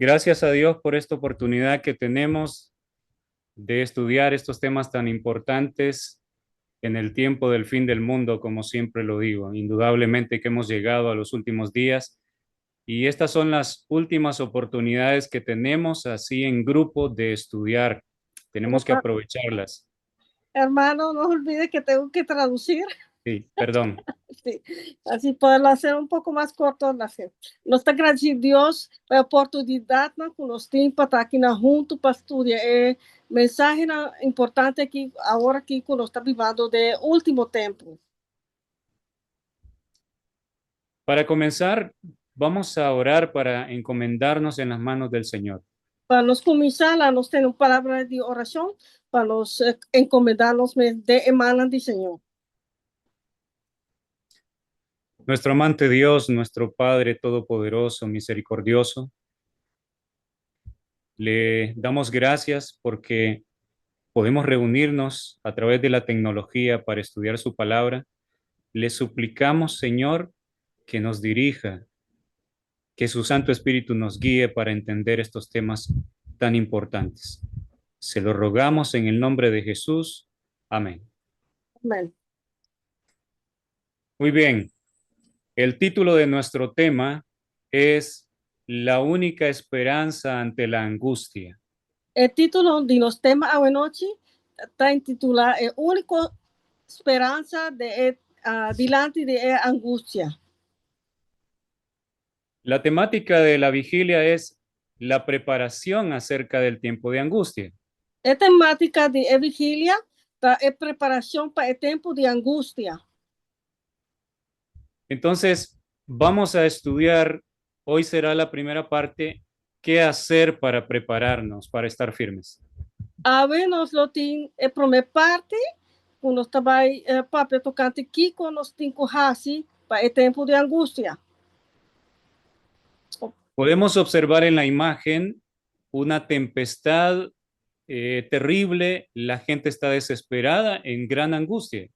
Gracias a Dios por esta oportunidad que tenemos de estudiar estos temas tan importantes en el tiempo del fin del mundo, como siempre lo digo. Indudablemente que hemos llegado a los últimos días y estas son las últimas oportunidades que tenemos así en grupo de estudiar. Tenemos que aprovecharlas. Hermano, no olvide que tengo que traducir. Sí, perdón. Sí, así poderlo hacer un poco más corto. Nos ta gradisí Dios pa e oportunidatnan ku nos tin pa ta akinan huntu pa studia e mensahenan importante aki awor aki ku nos ta bibando den e último tempu. Para comenzar, vamos a orar para encomendarnos en las manos del Señor. Pa nos kuminsá, laga nos tene un palabra di orashon pa nos enkomendá nos mes den e mannan di Señor. Nuestro amante Dios, nuestro Padre Todopoderoso, misericordioso, le damos gracias porque podemos reunirnos a través de la tecnología para estudiar su palabra. Le suplicamos, Señor, que nos dirija, que su Santo Espíritu nos guíe para entender estos temas tan importantes. Se lo rogamos en el nombre de Jesús. Amén. Amén. Muy bien. El título de nuestro tema es La única esperanza ante la angustia. E título di nos tema awenochi ta intitulá E úniko speransa de e dilanti di e angustia. La temática de la vigilia es la preparación acerca del tiempo de angustia. E temátika di e vigilia ta e preparashon pa e tempu di angustia. Entonces, vamos a estudiar, hoy será la primera parte, qué hacer para prepararnos, para estar firmes. Awe nos lo tin e promé parti ku nos ta bai papia tokante kiko nos tin ku hasi pa e tempu di angustia. Podemos observar en la imagen una tempestad terrible, la gente está desesperada en gran angustia.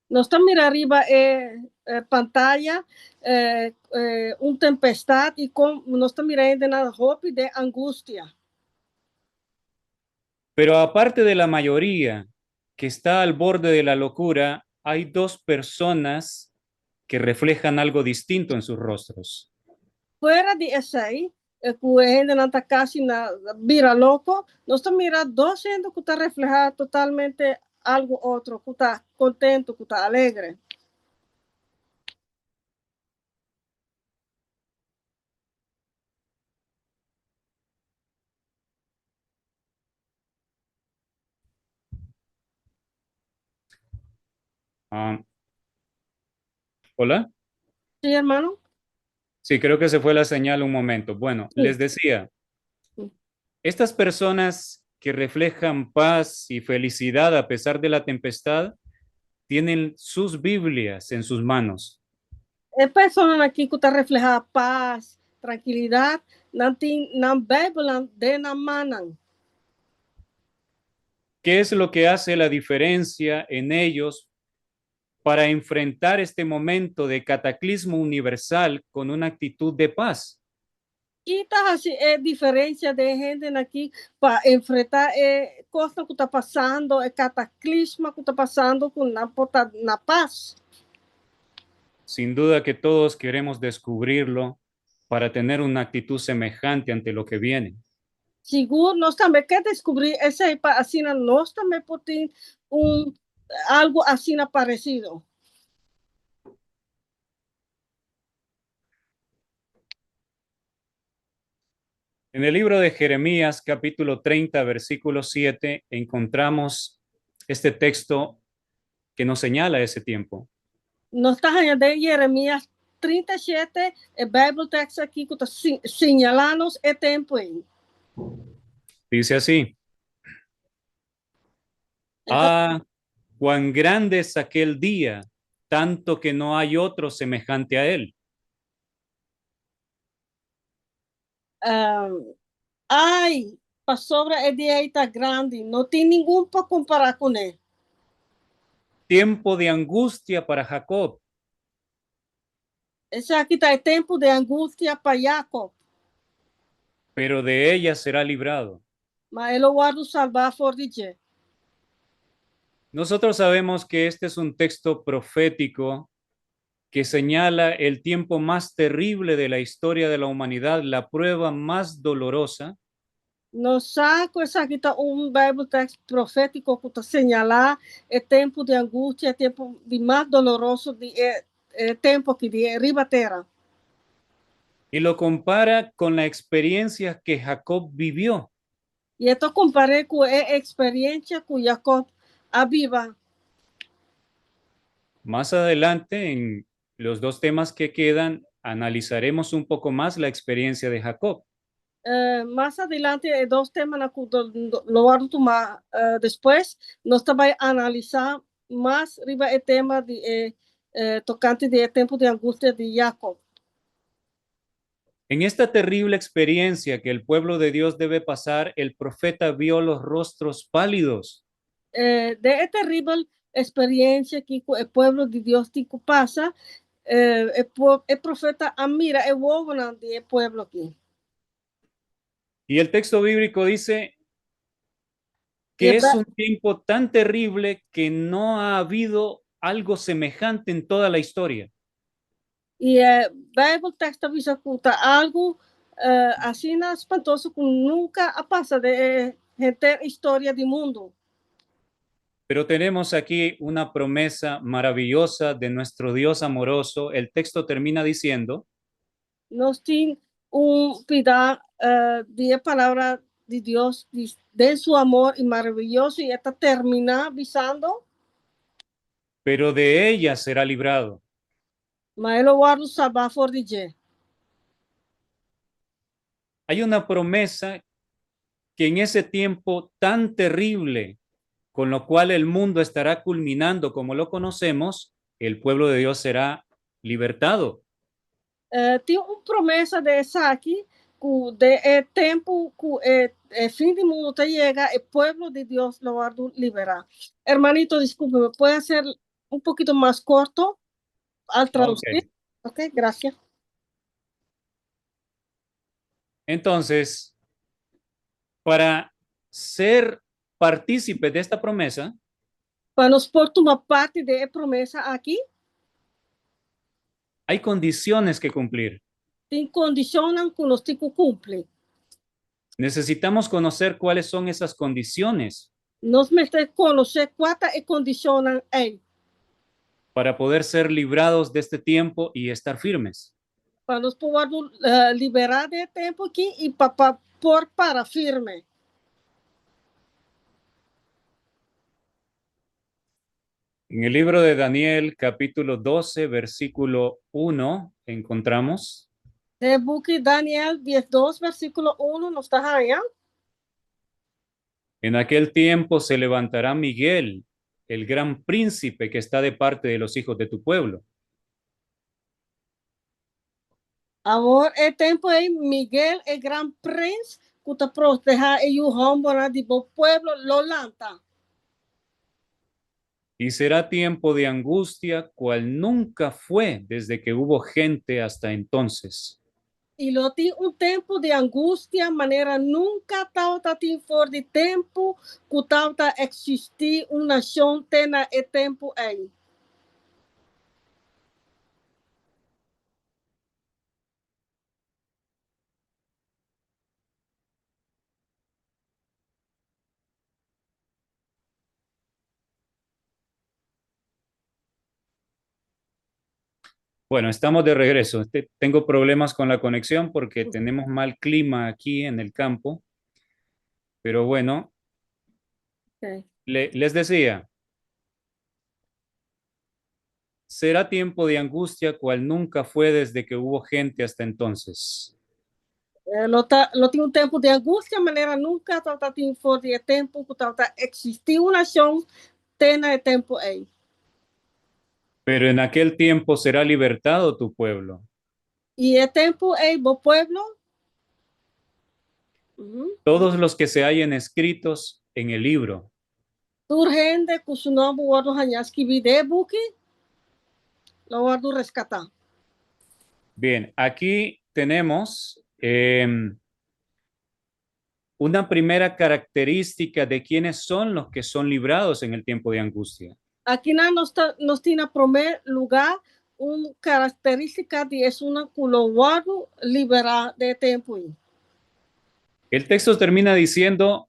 Nos ta mira riba e pantaya un tempestat i kon nos ta mira hendenan hopi den angustia. Pero aparte de la mayoría que está al borde de la locura, hay dos personas que reflejan algo distinto en sus rostros. Fuera di esei, ku e hendenan ta kasi na bira loko, nos ta mira dos hende ku ta reflehá totalmente algu otro, ku ta kontentu, ku ta alegre. Ah, hola. Sí, hermano. Sí, creo que se fue la señal un momento. Bueno, Sí. les decía, estas personas que reflejan paz y felicidad a pesar de la tempestad, tienen sus Biblias en sus manos. E personanan aki ku ta reflehá pas, trankilidat, nan tin nan Bijbelnan den nan mannan. ¿Qué es lo que hace la diferencia en ellos para enfrentar este momento de cataclismo universal con una actitud de paz? Ki ta hasi e diferencia den e hendenan aki pa enfrenta e cosnan cu ta pasando, e cataclisma cu ta pasando cu nan por ta na paz? Sin duda que todos queremos descubrirlo para tener una actitud semejante ante lo que viene. Sigur nos tambe ke descubri esey pa asina nos tambe por tin un algo asina parecido. En el libro de Jeremías, capítulo 30, versículo 7, encontramos este texto que nos señala ese tiempo. Nos ta haña den Jeremías 37 e Bijbeltekst aki ku ta señalá nos e tempu ei. Dice así: Ah, cuán grande es aquel día, tanto que no hay otro semejante a él. Ai, pasobra e dia ei ta grandi, no tin ningun pa kompará kuné. Tiempo de angustia para Jacob. Esaki ta e tempu di angustia pa Jacob. Pero de ella será librado. Ma e lo wòrdu salbá for di dje. Nosotros sabemos que este es un texto profético que señala el tiempo más terrible de la historia de la humanidad, la prueba más dolorosa. Nos sa ku esaki ta un Bijbeltekst profétiko ku ta señalá e tempu di angustia, e tempu di mas doloroso di e tempu aki di e riba tera. Y lo compara con la experiencia que Jacob vivió. I e ta kompar'é ku e eksperiensia ku Jakòb a biba. Mas adelante, en los dos temas que quedan, analizaremos un poco más la experiencia de Jacob. Mas adilanti e dos temanan ku lo wòrdu tumá despues, nos ta bai analisá mas riba e tema di e tokante di e tempu di angustia di Jakòb. En esta terrible experiencia que el pueblo de Dios debe pasar, el profeta vio los rostros pálidos. Den e terribel experiencia aki cu e pueblo di Dios tin cu pasa, e profeta a mira e wowonan di e pueblo aki. Y el texto bíblico dice que es un tiempo tan terrible que no ha habido algo semejante en toda la historia. I e Bijbeltekst ta bisa ku ta algu asina spantoso ku nunka a pasa den e henter historia di mundu. Pero tenemos aquí una promesa maravillosa de nuestro Dios amoroso. El texto termina diciendo. Nos tin un pida di e Palabra di Dios den su amor i maraviyoso i e ta terminá bisando. Pero de ella será librado. Ma e lo wòrdu salbá for di dje. Hay una promesa que en ese tiempo tan terrible, con lo cual el mundo estará culminando como lo conocemos, el pueblo de Dios será libertado. Tin un promesa den esaki ku den e tempu ku e fin di mundu ta yega, e pueblo di Dios lo wòrdu liberá. Hermanito, disculpe, me puede hacer un poquito mas corto al traducir? Ok, gracias. Entonces, para ser partícipe de esta promesa, Pa nos por tuma parti den e promesa aki, hay condiciones que cumplir. Tin kondishonnan ku nos tin ku kumpli. Necesitamos conocer cuáles son esas condiciones. Nos mester konosé kua ta e kondishonnan ei. Para poder ser librados de este tiempo y estar firmes. Pa nos por wòrdu liberá den e tempu akí i pa pa por para firme. En el libro de Daniel, capítulo 12, versículo 1, encontramos. Den buki Daniel 12, versíkulo 1, nos ta haña. En aquel tiempo se levantará Miguel, el gran príncipe que está de parte de los hijos de tu pueblo. Awor e tempu ei Miguel, e gran prins ku ta protehá e yu hòmbernan di bo pueblo, lo lanta. Y será tiempo de angustia cual nunca fue desde que hubo gente hasta entonces. I lo tin un tempu di angustia manera nunka tabata tin for di tempu ku tabata eksistí un nashon te na e tempu ei. Bueno, estamos de regreso. Tengo problemas con la conexión porque tenemos mal clima aquí en el campo. Pero bueno, les decía, será tiempo de angustia cual nunca fue desde que hubo gente hasta entonces. Lo ta, lo tin un tempu di angustia manera nunka tabata tin for di e tempu ku tabata eksistí un nashon te na e tempu ei. Pero en aquel tiempo será libertado tu pueblo. I e tempu ei bo pueblo. Todos los que se hallen escritos en el libro. Tur hende ku su nòmber wòrdu hañá skibí den e buki lo wòrdu reskatá. Bien, aquí tenemos Una primera característica de quiénes son los que son librados en el tiempo de angustia. Akinan nos ta nos tin na promé lugá un karakterístika di esunnan ku lo wòrdu liberá den e tempu ei. El texto termina diciendo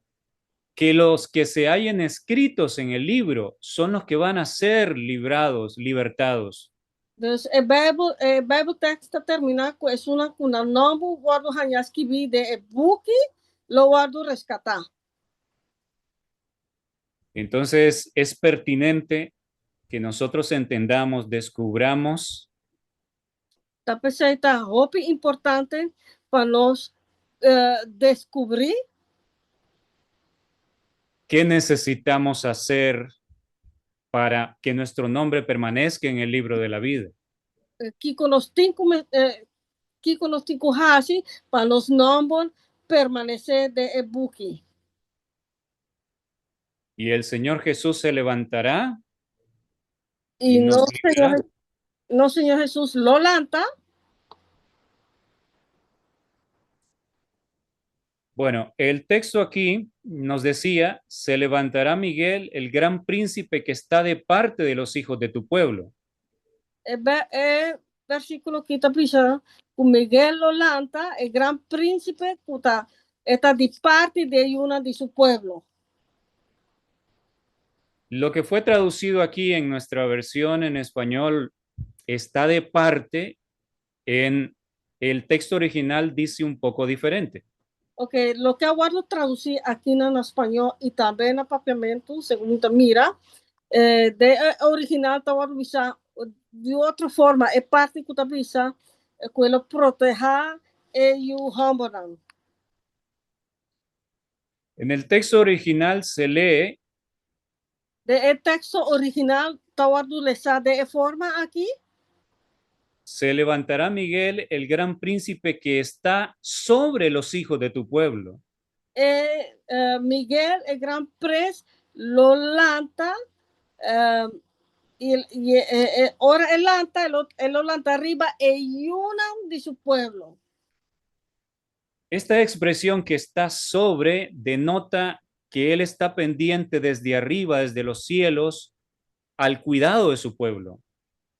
que los que se hallen escritos en el libro son los que van a ser librados, libertados. Dus e Bijbel, e Bijbeltekst ta terminá ku esunnan ku nan nòmber wòrdu hañá skibí den e buki lo wòrdu reskatá. Entonces es pertinente que nosotros entendamos, descubramos Ta p'esei ta hopi importante pa nos deskubrí qué necesitamos hacer para que nuestro nombre permanezca en el libro de la vida. Kiko nos tin ku kiko nos tin ku hasi pa nos nòmber permanesé den e buki. Y el Señor Jesús se levantará I y nos nos librará. Señor, nos Señor Jesús lo lanta. Bueno, el texto aquí nos decía, se levantará Miguel, el gran príncipe que está de parte de los hijos de tu pueblo. E, e versíkulo aki ta bisa ku Miguel lo lanta, e gran prínsipe ku ta e ta di parti di e yunan di su pueblo. Lo que fue traducido aquí en nuestra versión en español está de parte, en el texto original dice un poco diferente. Ok, loke a wòrdu tradusí aki na spañó i tambe na papiamentu, segun mi ta mira, den e original ta wòrdu bisá di otro forma, e parti ku ta bisa ku e lo protehá e yu hòmbernan. En el texto original se lee Den e teksto original ta wòrdu lesá den e forma aki. Se levantará Miguel, el gran príncipe que está sobre los hijos de tu pueblo. E Miguel, e gran prens, lo lanta, i ora e lanta, e lo lanta riba e yunan di su pueblo. Esta expresión que está sobre denota que él está pendiente desde arriba, desde los cielos, al cuidado de su pueblo.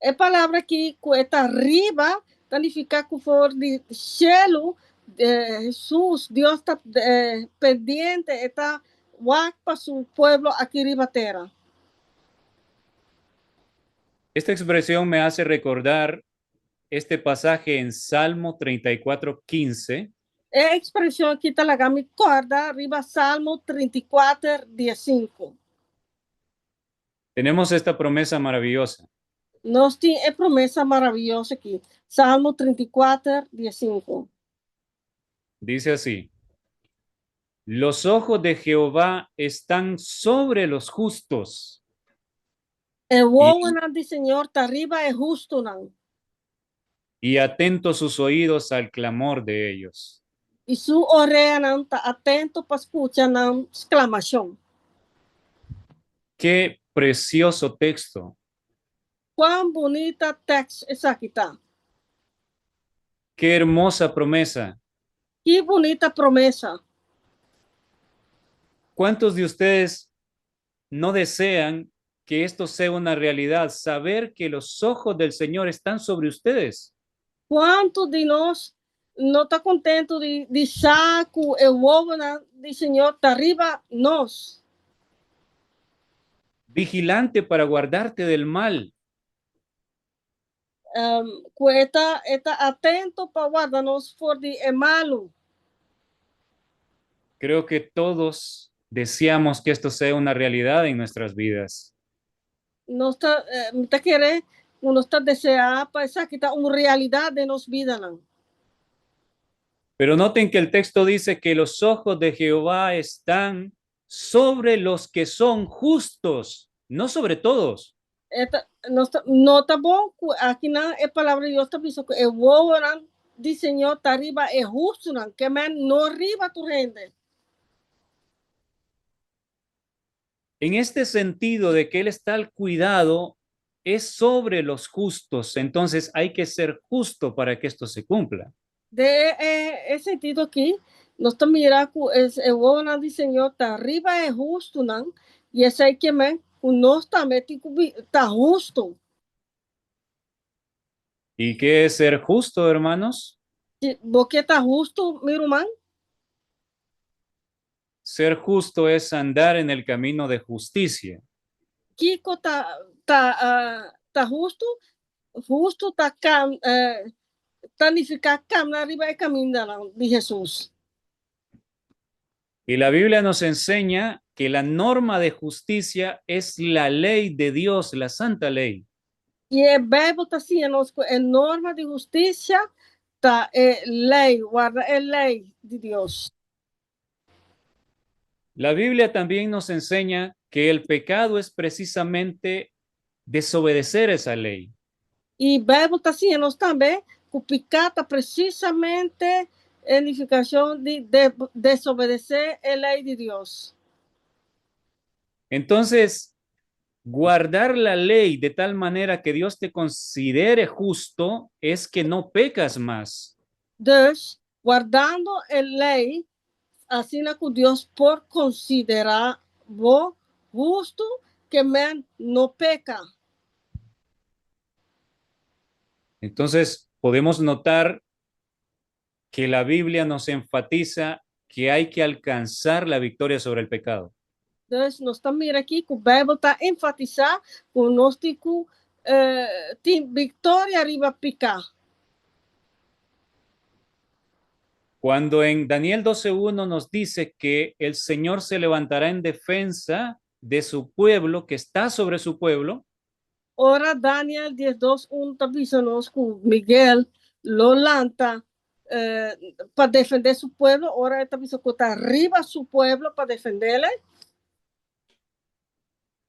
E palabra aki ku e ta riba ta nifiká ku for di shelu Hesus, Dios ta pendiente, e ta wak pa su pueblo aki riba tera. Esta expresión me hace recordar este pasaje en Salmo 34, 15. E ekspreshon aki ta laga mi kòrda riba Salmo 34, 15. Tenemos esta promesa maravillosa. Nos tin e promesa maravioso aki, Salmo 34, 15. Dice así: Los ojos de Jehová están sobre los justos. E wowonan di Señor ta riba e hustunan. Y atentos sus oídos al clamor de ellos. I su oreanan ta atento pa skucha nan sklamashon. Qué precioso texto! Kuan bunita tèks esaki ta! Qué hermosa promesa! Ki bunita promesa! Cuántos de ustedes no desean que esto sea una realidad, saber que los ojos del Señor están sobre ustedes? Kuantu di nos no ta kontentu di di sa ku e wowonan di Señor ta riba nos? Vigilante para guardarte del mal. Ku e ta e ta atento pa warda nos for di e malu. Creo que todos deseamos que esto sea una realidad en nuestras vidas. Nos ta, mi ta kere ku nos ta deseá pa esaki ta un realidat den nos bidanan. Pero noten que el texto dice que los ojos de Jehová están sobre los que son justos, no sobre todos. E ta, nos ta nota bon ku akinan e Palabra di Dios ta bisa ku e wowonan di Señor ta riba e hustunan, ke men no riba tur hende. En este sentido de que Él está al cuidado, es sobre los justos. Entonces hay que ser justo para que esto se cumpla. Den e, e sentido aki, Nos ta mira ku e wowonan di Señor ta riba e hustunan, i esei ke men ku nos tambe tin ku ta hustu. Y qué es ser justo, hermanos? Bo ke ta hustu, mi ruman? Ser justo es andar en el camino de justicia. Kiko ta hustu? Hustu ta nifiká kamna riba e kamindanan di Hesus. Y la Biblia nos enseña que la norma de justicia es la ley de Dios, la santa ley. I e Beibel ta siña nos ku e norma di hustisia ta e lei, warda e lei di Dios. La Biblia también nos enseña que el pecado es precisamente desobedecer esa ley. I Beibel ta siña nos tambe ku piká ta presisamente e nifikashon di desobedesé e lei di Dios. Entonces, guardar la ley de tal manera que Dios te considere justo es que no pecas más. Dus, wardando e lei asina ku Dios por konsiderá bo hustu, ke men no peka. Entonces, podemos notar que la Biblia nos enfatiza que hay que alcanzar la victoria sobre el pecado. Dus nos ta mira aki ku Beibel ta enfatisá ku nos tin ku tin viktoria riba piká. Cuando en Daniel 12:1 nos dice que el Señor se levantará en defensa de su pueblo, que está sobre su pueblo. Ora Daniel 12:1 ta bisa nos ku Miguel lo lanta pa defendé su pueblo, ora e ta bisa ku ta riba su pueblo pa defendele.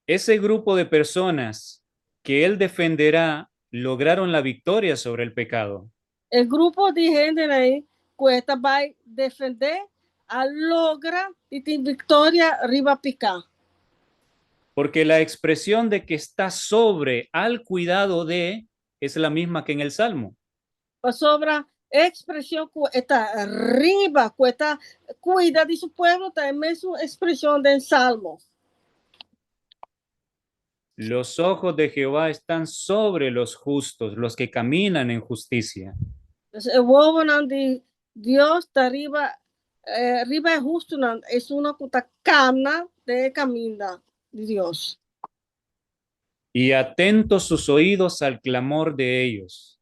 Ese grupo de personas que él defenderá lograron la victoria sobre el pecado. E grupo di hendenan ei ku e ta bai defendé a logra di tin viktoria riba piká. Porque la expresión de que está sobre, al cuidado de, es la misma que en el Salmo. Pasobra e ekspreshon ku e ta riba, ku e ta kuida di su pueblo ta e mesun ekspreshon den Salmo. Los ojos de Jehová están sobre los justos, los que caminan en justicia. Pues e wowonan di Dios ta riba e hustunan, esunnan ku ta kamna den e kaminda di Dios. Y atentos sus oídos al clamor de ellos.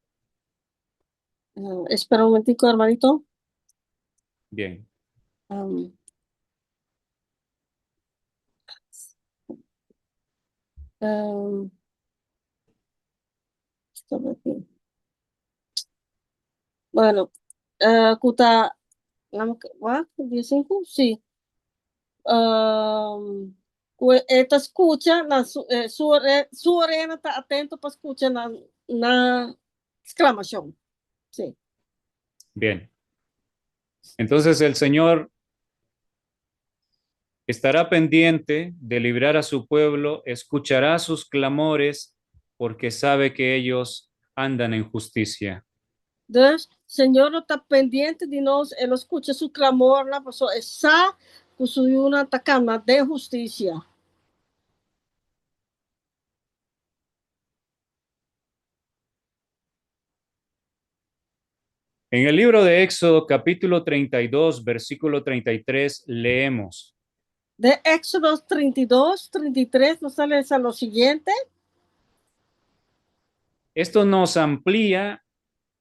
Espera un momentico, hermanito. Bien. Stop aquí. Bueno, ku ta, wak, 15? Sí. Ku e ta skucha na su, su oreha ta atento pa skucha na sklamashon. Sí. Bien. Entonces el Señor estará pendiente de librar a su pueblo, escuchará sus clamores, porque sabe que ellos andan en justicia. Dus, Señor lo ta pendiente di nos, e lo skucha su klamornan, pasobra e sa ku su yunan ta kana den hustisia. En el libro de Éxodo, capítulo 32, versículo 33, leemos. De Éxodo 32, 33, nos ta lesa lo siguiente. Esto nos amplía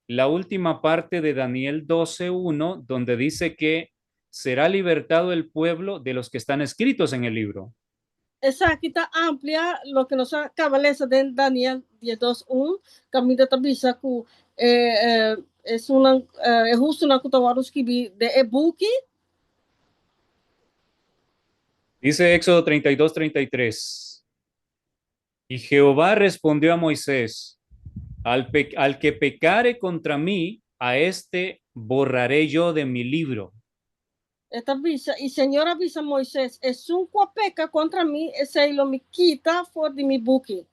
la última parte de Daniel 12:1, donde dice que será libertado el pueblo de los que están escritos en el libro. Esaki ta amplia loke nos a kaba lesa den Daniel 12:1, kaminda ta bisa ku e esunnan, e hustunan ku ta wòrdu skibí den e buki. Dice Éxodo 32, 33. Y Jehová respondió a Moisés, Al que pecare contra mí, a este borraré yo de mi libro. E ta bisa, I Señor a bisa Moisés, Esun ku a peka kontra mi, esei lo mi kita for di mi buki.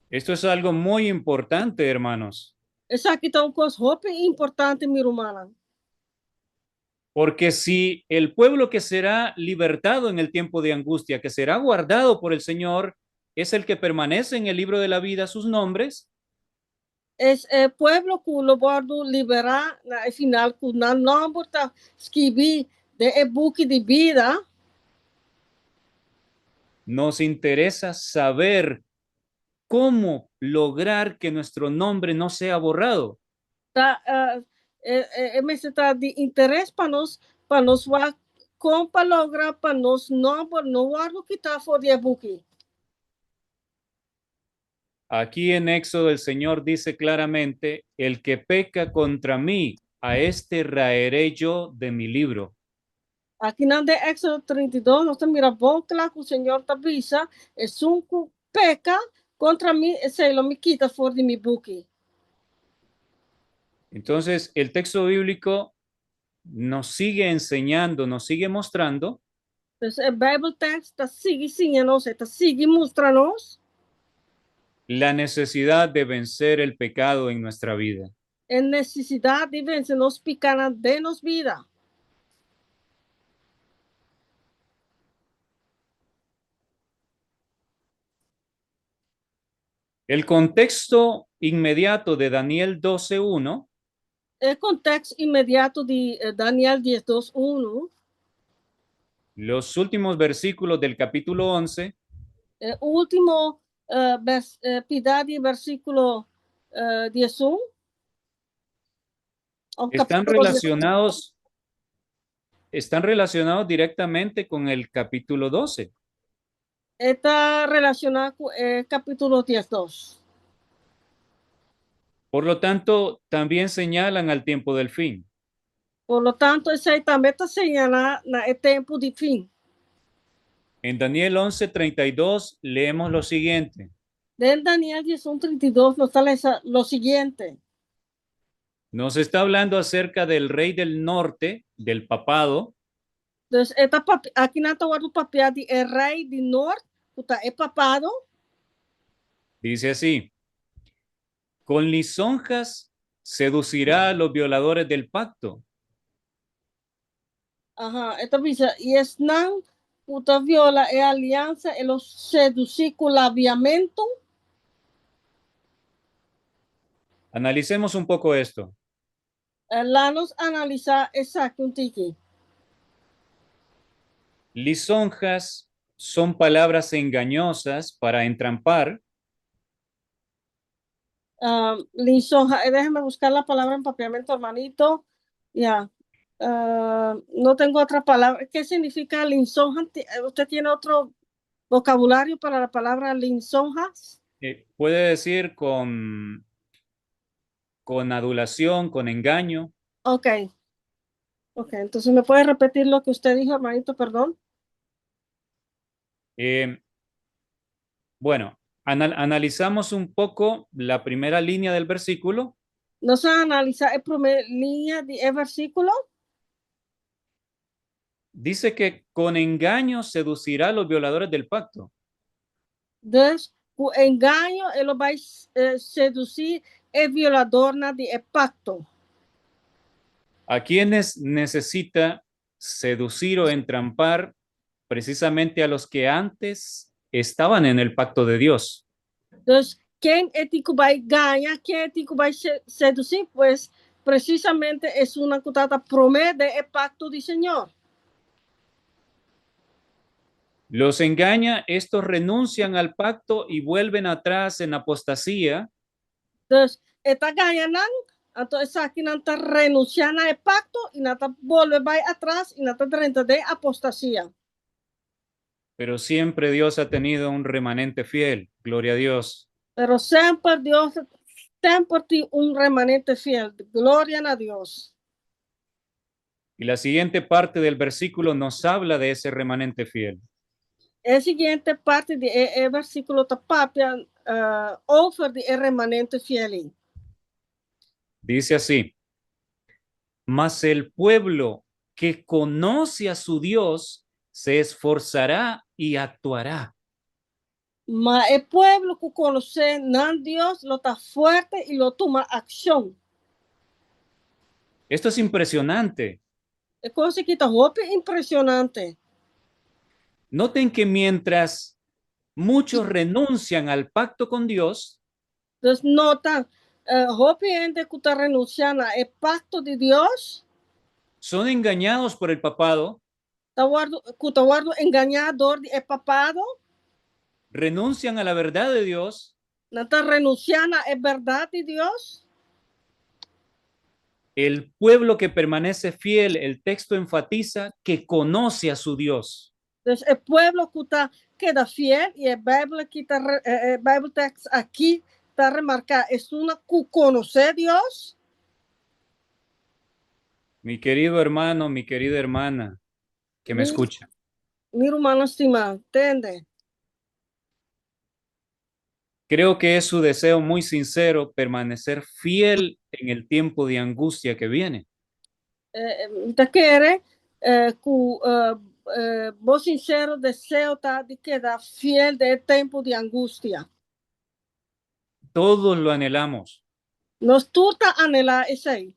Esto es algo muy importante, hermanos. Esaki ta un kos hopi importante, mi rumannan. Porque si el pueblo que será libertado en el tiempo de angustia, que será guardado por el Señor, es el que permanece en el libro de la vida sus nombres, Es e pueblo ku lo wòrdu liberá na e final ku nan nòmber ta skibí den e buki di bida. Nos interesa saber cómo lograr que nuestro nombre no sea borrado. Ta e mester ta di interes pa nos pa nos wak kon pa logra pa nos nòmber no wòrdu kitá for di e buki. Aquí en Éxodo el Señor dice claramente, el que peca contra mí, a este raeré yo de mi libro. Akinan den Éxodo 32 nos ta mira bon kla ku Señor ta bisa, Esun ku peka kontra mi, esei lo mi kita for di mi buki. Entonces, el texto bíblico nos sigue enseñando, nos sigue mostrando Pues e Bijbeltekst ta sigui siña nos, e ta sigui mustra nos. La necesidad de vencer el pecado en nuestra vida. E nesesidat di vense nos pikánan den nos bida. El contexto inmediato de Daniel 12.1 E kontekst inmediato di Daniel 12 unu. Los últimos versículos del capítulo 11. E último pida di versíkulo 11. Están relacionados, están relacionados directamente con el capítulo 12. E ta relashoná ku e kapítulo 12. Por lo tanto, también señalan al tiempo del fin. Por lo tanto, esei tambe ta señalá na e tempu di fin. En Daniel 11:32 leemos lo siguiente. Den Daniel 11:32 nos ta lesa lo siguiente. Nos está hablando acerca del rey del norte, del papado. Dus e ta papia, aki nan ta wòrdu papiá di e rei di nort, ku ta e papado. Dice así, Con lisonjas seducirá a los violadores del pacto. Aha, e ta bisa, I esnan ku ta viola e aliansa e lo sedusí ku labiamentu. Analicemos un poco esto. La nos analisá esaki un tiki. Lisonjas son palabras engañosas para entrampar. Lisonja, déjeme buscar la palabra en papiamento, hermanito. Ya. No tengo otra palabra. ¿Qué significa lisonja? ¿Usted tiene otro vocabulario para la palabra lisonjas? Puede decir con adulación, con engaño. Ok. Ok, entonces me puede repetir lo que usted dijo, hermanito, perdón. Bueno, analizamos un poco la primera línea del versículo. Nos a analisá e promé liña di e versíkulo. Dice que con engaño seducirá a los violadores del pacto. Dus, ku engaño e lo bai sedusí e violadornan di e pakto. ¿A quiénes necesita seducir o entrampar? Precisamente a los que antes estaban en el pacto de Dios. Dus, ken e tin ku bai gaña, ken e tin ku bai sedusí? Pues, presisamente esunnan ku tabata promé den e pakto di Señor. Los engaña, estos renuncian al pacto y vuelven atrás en apostasía. Dus, e ta gaña nan, anto esakinan ta renunsiá na e pakto i nan ta bolbe bai atras i nan ta drenta den apostasia. Pero siempre Dios ha tenido un remanente fiel, gloria a Dios. Pero semper Dios semper tin un remanente fiel, gloria na Dios. Y la siguiente parte del versículo nos habla de ese remanente fiel. E siguiente parti di e e versíkulo ta papia over di e remanente fiel ei. Dice así, Mas el pueblo que conoce a su Dios se esforzará y actuará. Ma e pueblo ku konosé nan Dios lo ta fuerte i lo tuma akshon. Esto es impresionante. E kos aki ta hopi impreshonante. Noten que mientras muchos renuncian al pacto con Dios, Dus nota, hopi hende ku ta renunsiá na e pakto di Dios, son engañados por el papado, ta wòrdu, ku ta wòrdu engañá dor di e papado, renuncian a la verdad de Dios, nan ta renunsiá na e bèrdat di Dios. El pueblo que permanece fiel, el texto enfatiza que conoce a su Dios. Dus e pueblo ku ta keda fiel, i e Bijbel aki ta e Bijbel tekst aki ta remarká esun ku konosé Dios. Mi querido hermano, mi querida hermana que me escucha. Mi rumannan stimá, tende. Creo que es su deseo muy sincero permanecer fiel en el tiempo de angustia que viene. Mi ta kere ku bo sinsero deseo ta di keda fiel den e tempu di angustia. Todos lo anhelamos. Nos tur ta anhelá esei.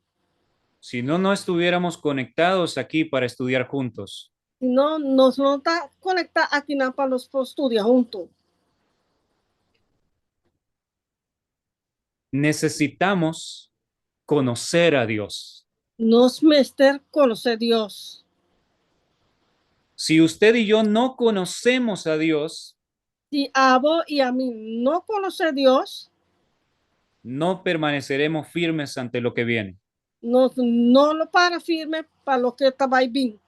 Si no, no estuviéramos conectados aquí para estudiar juntos. Si no, nos lo no ta konektá akinan pa nos por studia huntu. Necesitamos conocer a Dios. Nos mester konosé Dios. Si usted y yo no conocemos a Dios, Si abo i ami no konosé Dios, no permaneceremos firmes ante lo que viene. Nos no lo para firme pa loke ta bai bin.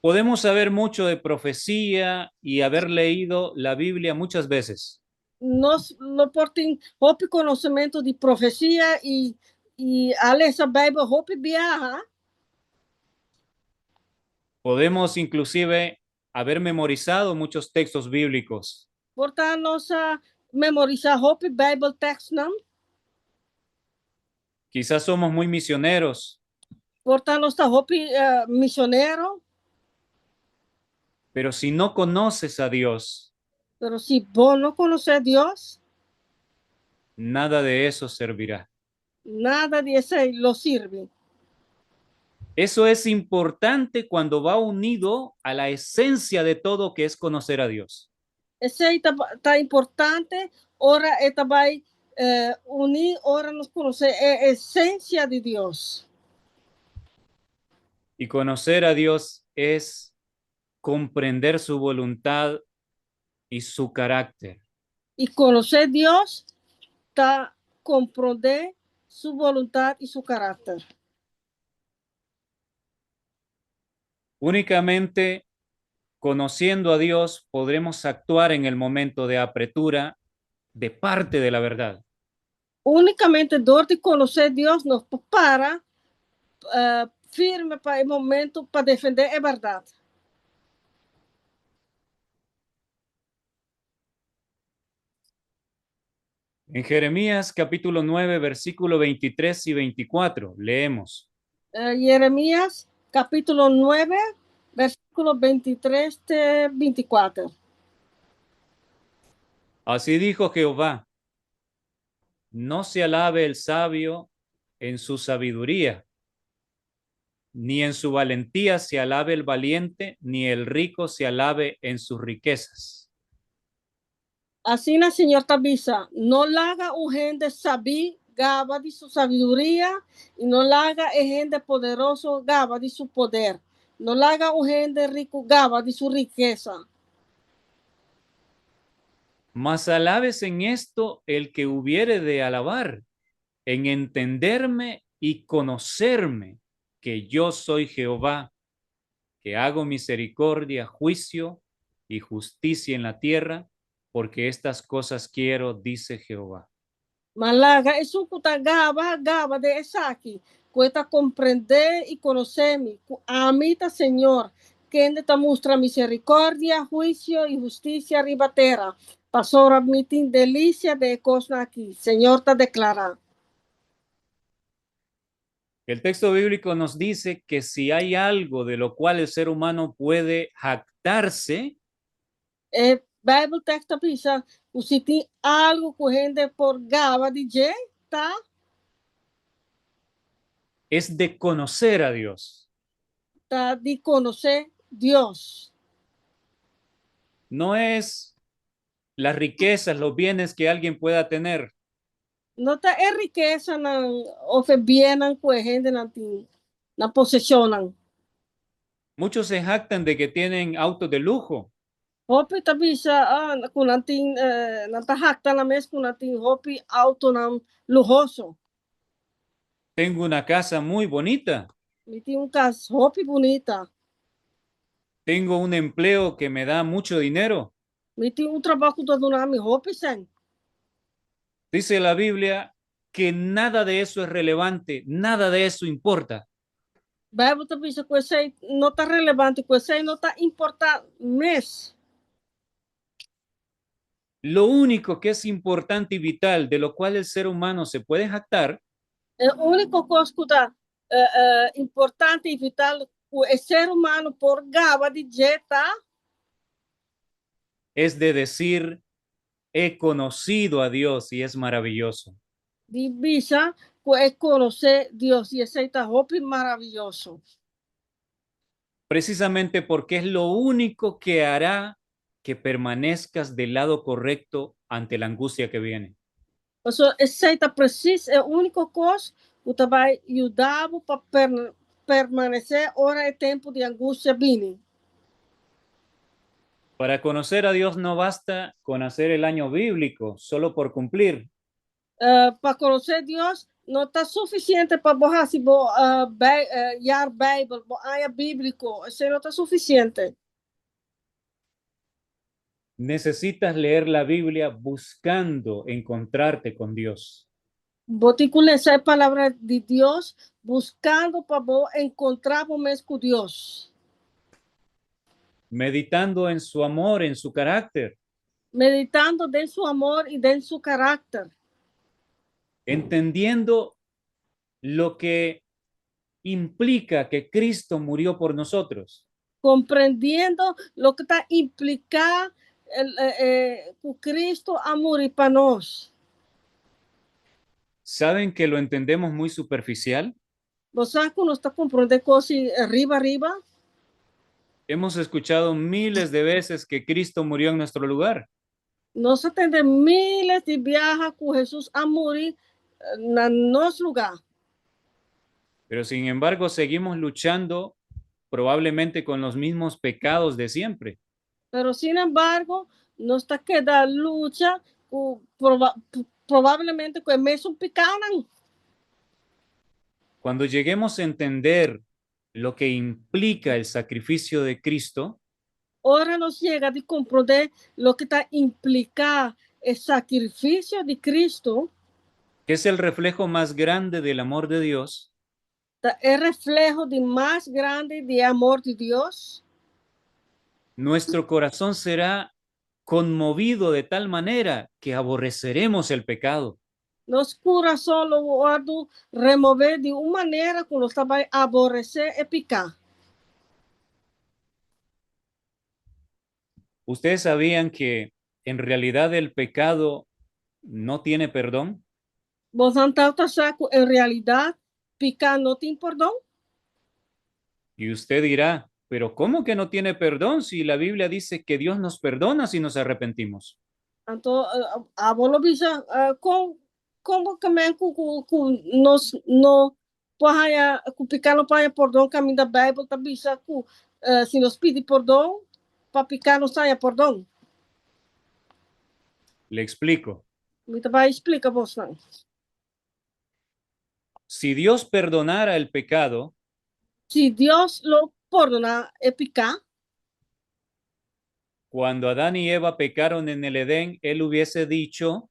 Podemos saber mucho de profecía y haber leído la Biblia muchas veces. Nos lo por tin hopi konosementu di profesia i i a lesa Beibel hopi biaha. Podemos inclusive haber memorizado muchos textos bíblicos. Por ta nos a memorisá hopi Beibel tèkstnan. Quizás somos muy misioneros. Por ta nos ta hopi misionero. Pero si no conoces a Dios, Pero si bo no konosé Dios, nada de eso servirá. Nada di esei lo sirbi. Eso es importante cuando va unido a la esencia de todo que es conocer a Dios. Esei ta ta importante ora e ta bai uní ora nos konosé e esensia di Dios. Y conocer a Dios es comprender su voluntad y su carácter. I konosé Dios ta komprondé su boluntat i su karakter. Únicamente conociendo a Dios podremos actuar en el momento de apretura de parte de la verdad. Únikamente dor di konosé Dios nos por para firme pa e momento pa defendé e bèrdat. En Jeremías capítulo 9, versículo 23 y 24, leemos. Jeremías capítulo 9, versículo 23 te 24. Así dijo Jehová, no se alabe el sabio en su sabiduría, ni en su valentía se alabe el valiente, ni el rico se alabe en sus riquezas. Asina Señor ta bisa, No laga un hende sabí gaba di su sabiduria, i no laga e hende poderoso gaba di su poder. No laga un hende riku gaba di su rikesa. Mas alábese en esto el que hubiere de alabar, en entenderme y conocerme, que yo soy Jehová, que hago misericordia, juicio y justicia en la tierra, porque estas cosas quiero, dice Jehová. Ma laga esun ku ta gaba, gaba den esaki, ku e ta komprendé i konosé mi, ku ami ta Señor, kende ta mustra misericordia, huisio i hustisia riba tera, pasobra mi tin delisia den e kosnan aki, Señor ta deklará. El texto bíblico nos dice que si hay algo de lo cual el ser humano puede jactarse, E Bijbel tekst ta bisa ku si tin algu ku hende por gaba di dje, ta. Es de conocer a Dios. Ta di konosé Dios. No es las riquezas, los bienes que alguien pueda tener. No ta e rikesanan òf e biennan ku e hendenan tin na poseshonnan. Muchos se jactan de que tienen autos de lujo. Hopi ta bisa ku nan tin, nan ta hakta nan mes ku nan tin hopi outonan luhoso. Tengo una casa muy bonita. Mi tin un kas hopi bunita. Tengo un empleo que me da mucho dinero. Mi tin un trabou ku ta duna mi hopi sèn. Dice la Biblia que nada de eso es relevante, nada de eso importa. Bijbel ta bisa ku esei no ta relevante, ku esei no ta importá mes. Lo único que es importante y vital, de lo cual el ser humano se puede jactar, E úniko kos ku ta importante i vital ku e ser humano por gaba di dje ta es de decir: "He conocido a Dios y es maravilloso". Di bisa ku e konosé Dios i esei ta hopi maravioso. Precisamente porque es lo único que hará que permanezcas del lado correcto ante la angustia que viene. Pasobra esei ta presis e úniko kos ku ta bai yuda bo pa permanesé ora e tempu di angustia bini. Para conocer a Dios no basta con hacer el año bíblico solo por cumplir. Pa konosé Dios no ta sufisiente pa bo hasi bo jaar Bijbel, bo aña bíbliko, esei no ta sufisiente. Necesitas leer la Biblia buscando encontrarte con Dios. Bo tin ku lesa e Palabra di Dios buskando pa bo enkontrá bo mes ku Dios. Meditando en su amor, en su carácter. Meditando den su amor i den su karakter. Entendiendo lo que implica que Cristo murió por nosotros. Komprendiendo loke ta impliká ku Cristo a muri pa nos. ¿Saben que lo entendemos muy superficial? Bo sa ku nos ta komprondé kos riba riba? Hemos escuchado miles de veces que Cristo murió en nuestro lugar. Nos a tende míles di biaha ku Hesus a muri na nos lugá. Pero, sin embargo, seguimos luchando probablemente con los mismos pecados de siempre. Pero sin embargo, nos ta keda lucha ku probablemente ku e mesun pikánan. Cuando lleguemos a entender lo que implica el sacrificio de Cristo, Ora nos yega di komprondé loke ta impliká e sakrifisio di Kristu, que es el reflejo más grande del amor de Dios, ta e refleho di mas grandi di e amor di Dios, nuestro corazón será conmovido de tal manera que aborreceremos el pecado. Nos kurason lo wòrdu remové di un manera ku nos ta bai aboresé e piká. ¿Ustedes sabían que en realidad el pecado no tiene perdón? Boso tabata sa ku en realidat piká no tin pordon? Y usted dirá: "Pero ¿cómo que no tiene perdón si la Biblia dice que Dios nos perdona si nos arrepentimos?" Anto, abo lo bisa, kon ku men ku nos no por haña, ku piká no por haña pordon, kaminda Beibel ta bisa ku si nos pidi pordon, pa piká nos haña pordon. Le explico. Mi ta bai splika boso. Si Dios perdonara el pecado, Si Dios lo pordoná e piká, cuando Adán y Eva pecaron en el Edén, Él hubiese dicho: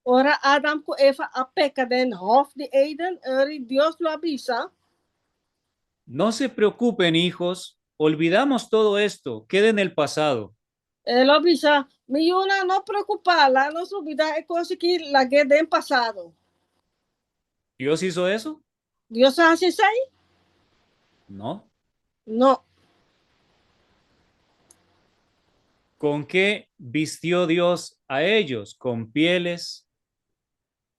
ora Adam ku Eva a peka den Hof di Eden, Dios lo a bisa: "No se preocupen, hijos, olvidamos todo esto, queda en el pasado". E lo bisa: "Mi yunan, no preokupá, laga nos lubidá e kos akí, lag'é den pasado". ¿Dios hizo eso? Dios a hasi esei? No. No. ¿Con qué vistió Dios a ellos? Con pieles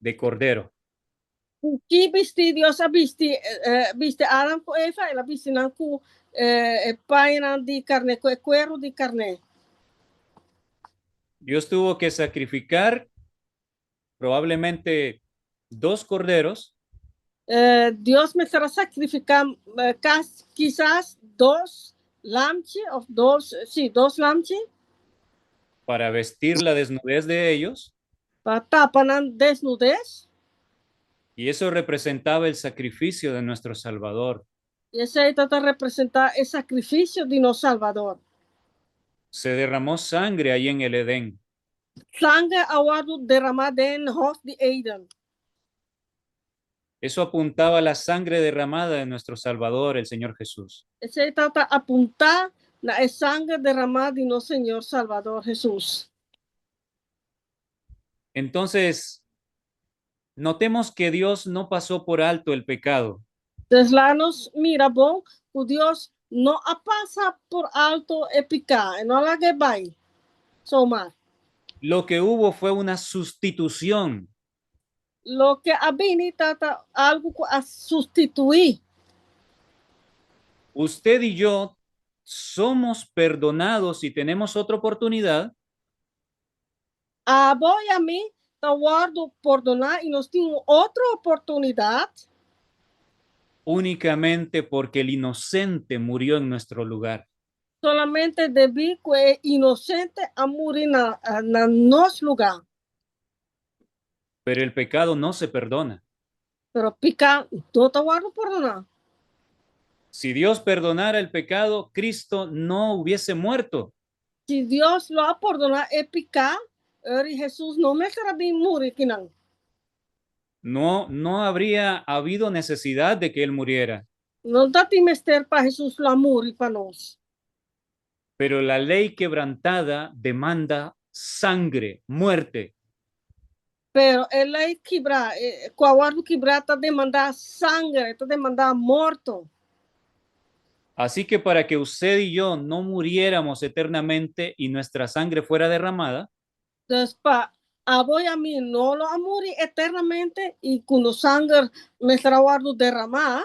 de cordero. Ku ki bistí Dios a bisti bisti Adam ku Eva? El a bisti nan ku e pañanan di karné, ku e kueru di karné. Dios tuvo que sacrificar probablemente dos corderos. Dios mester a sakrifiká kisas dos lamchi òf dos, sí, dos lamchi. Para vestir la desnudez de ellos. Pa tapa nan desnudes. Y eso representaba el sacrificio de nuestro Salvador. I esei ta representá e sakrifisio di nos Salbador. Se derramó sangre ahí en el Edén. Sanger a wòrdu derramá den Hof di Eden. Eso apuntaba a la sangre derramada de nuestro Salvador, el Señor Jesús. Esei ta apuntá na e sanger derramá di nos Señor Salbador Hesus. Entonces, notemos que Dios no pasó por alto el pecado. Entonces, laga nos mira bon ku Dios no a pasa por alto e piká, e no a lag'é bai zomaar. Lo que hubo fue una sustitución. Loke a bini ta ta algu ku a sustituí. Usted y yo somos perdonados y tenemos otra oportunidad. Abo i ami ta wòrdu pordoná i nos tin un otro oportunidat. Únicamente porque el inocente murió en nuestro lugar. Solamente debí ku e inosente a muri na na nos lugá. Pero el pecado no se perdona. Pero piká no ta wòrdu pordoná. Si Dios perdonara el pecado, Cristo no hubiese muerto. Si Dios lo a pordoná e piká, ora Hesus no mester a bin muri kinan. No, no habría habido necesidad de que Él muriera. No tabatin mester pa Hesus lo a muri pa nos. Pero la ley quebrantada demanda sangre, muerte. Pero e lei kibrá, ku a wòrdu kibrá ta demandá sanger, ta demandá morto. Así que para que usted y yo no muriéramos eternamente y nuestra sangre fuera derramada, Dus pa abo i ami no lo a muri eternamente i ku nos sanger mester a wòrdu derramá,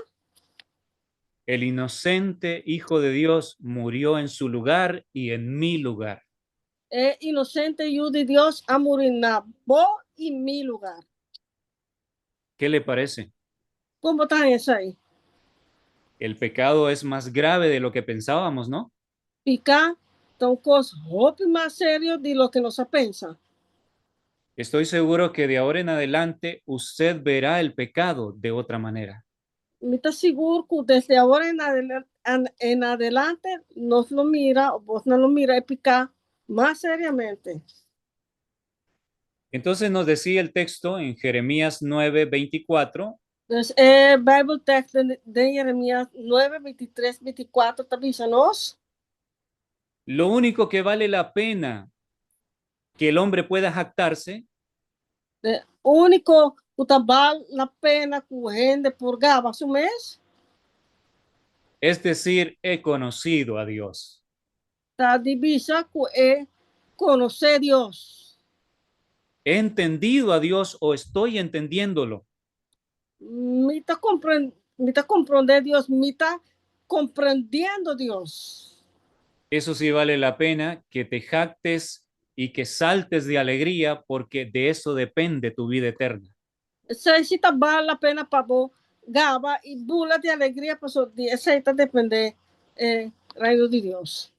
el inocente Hijo de Dios murió en su lugar y en mi lugar. E inosente Yu di Dios a muri na bo i mi lugar. ¿Qué le parece? Kon bo ta haña esei? El pecado es más grave de lo que pensábamos, ¿no? Piká ta un kos hopi mas serio di loke nos a pensa. Estoy seguro que de ahora en adelante usted verá el pecado de otra manera. Mi ta sigur ku desde awor en adelante nos lo mira, o bosnan lo mira e piká mas seriamente. Entonces nos decía el texto en Jeremías 9, 24. Dus e Bijbel tekst den Jeremías 9, 23, 24 ta bisa nos. Lo único que vale la pena que el hombre pueda jactarse. E úniko ku ta bal la pena ku hende por gaba su mes. Es decir, he conocido a Dios. Ta di bisa ku e konosé Dios. He entendido a Dios o estoy entendiéndolo. Mi ta komprondé Dios, mi ta komprendiendo Dios. Eso sí vale la pena que te jactes y que saltes de alegría, porque de eso depende tu vida eterna. Esei sí ta bal la pena pa bo gaba i bula di alegria, pasobra di esei ta dependé e Reino di Dios.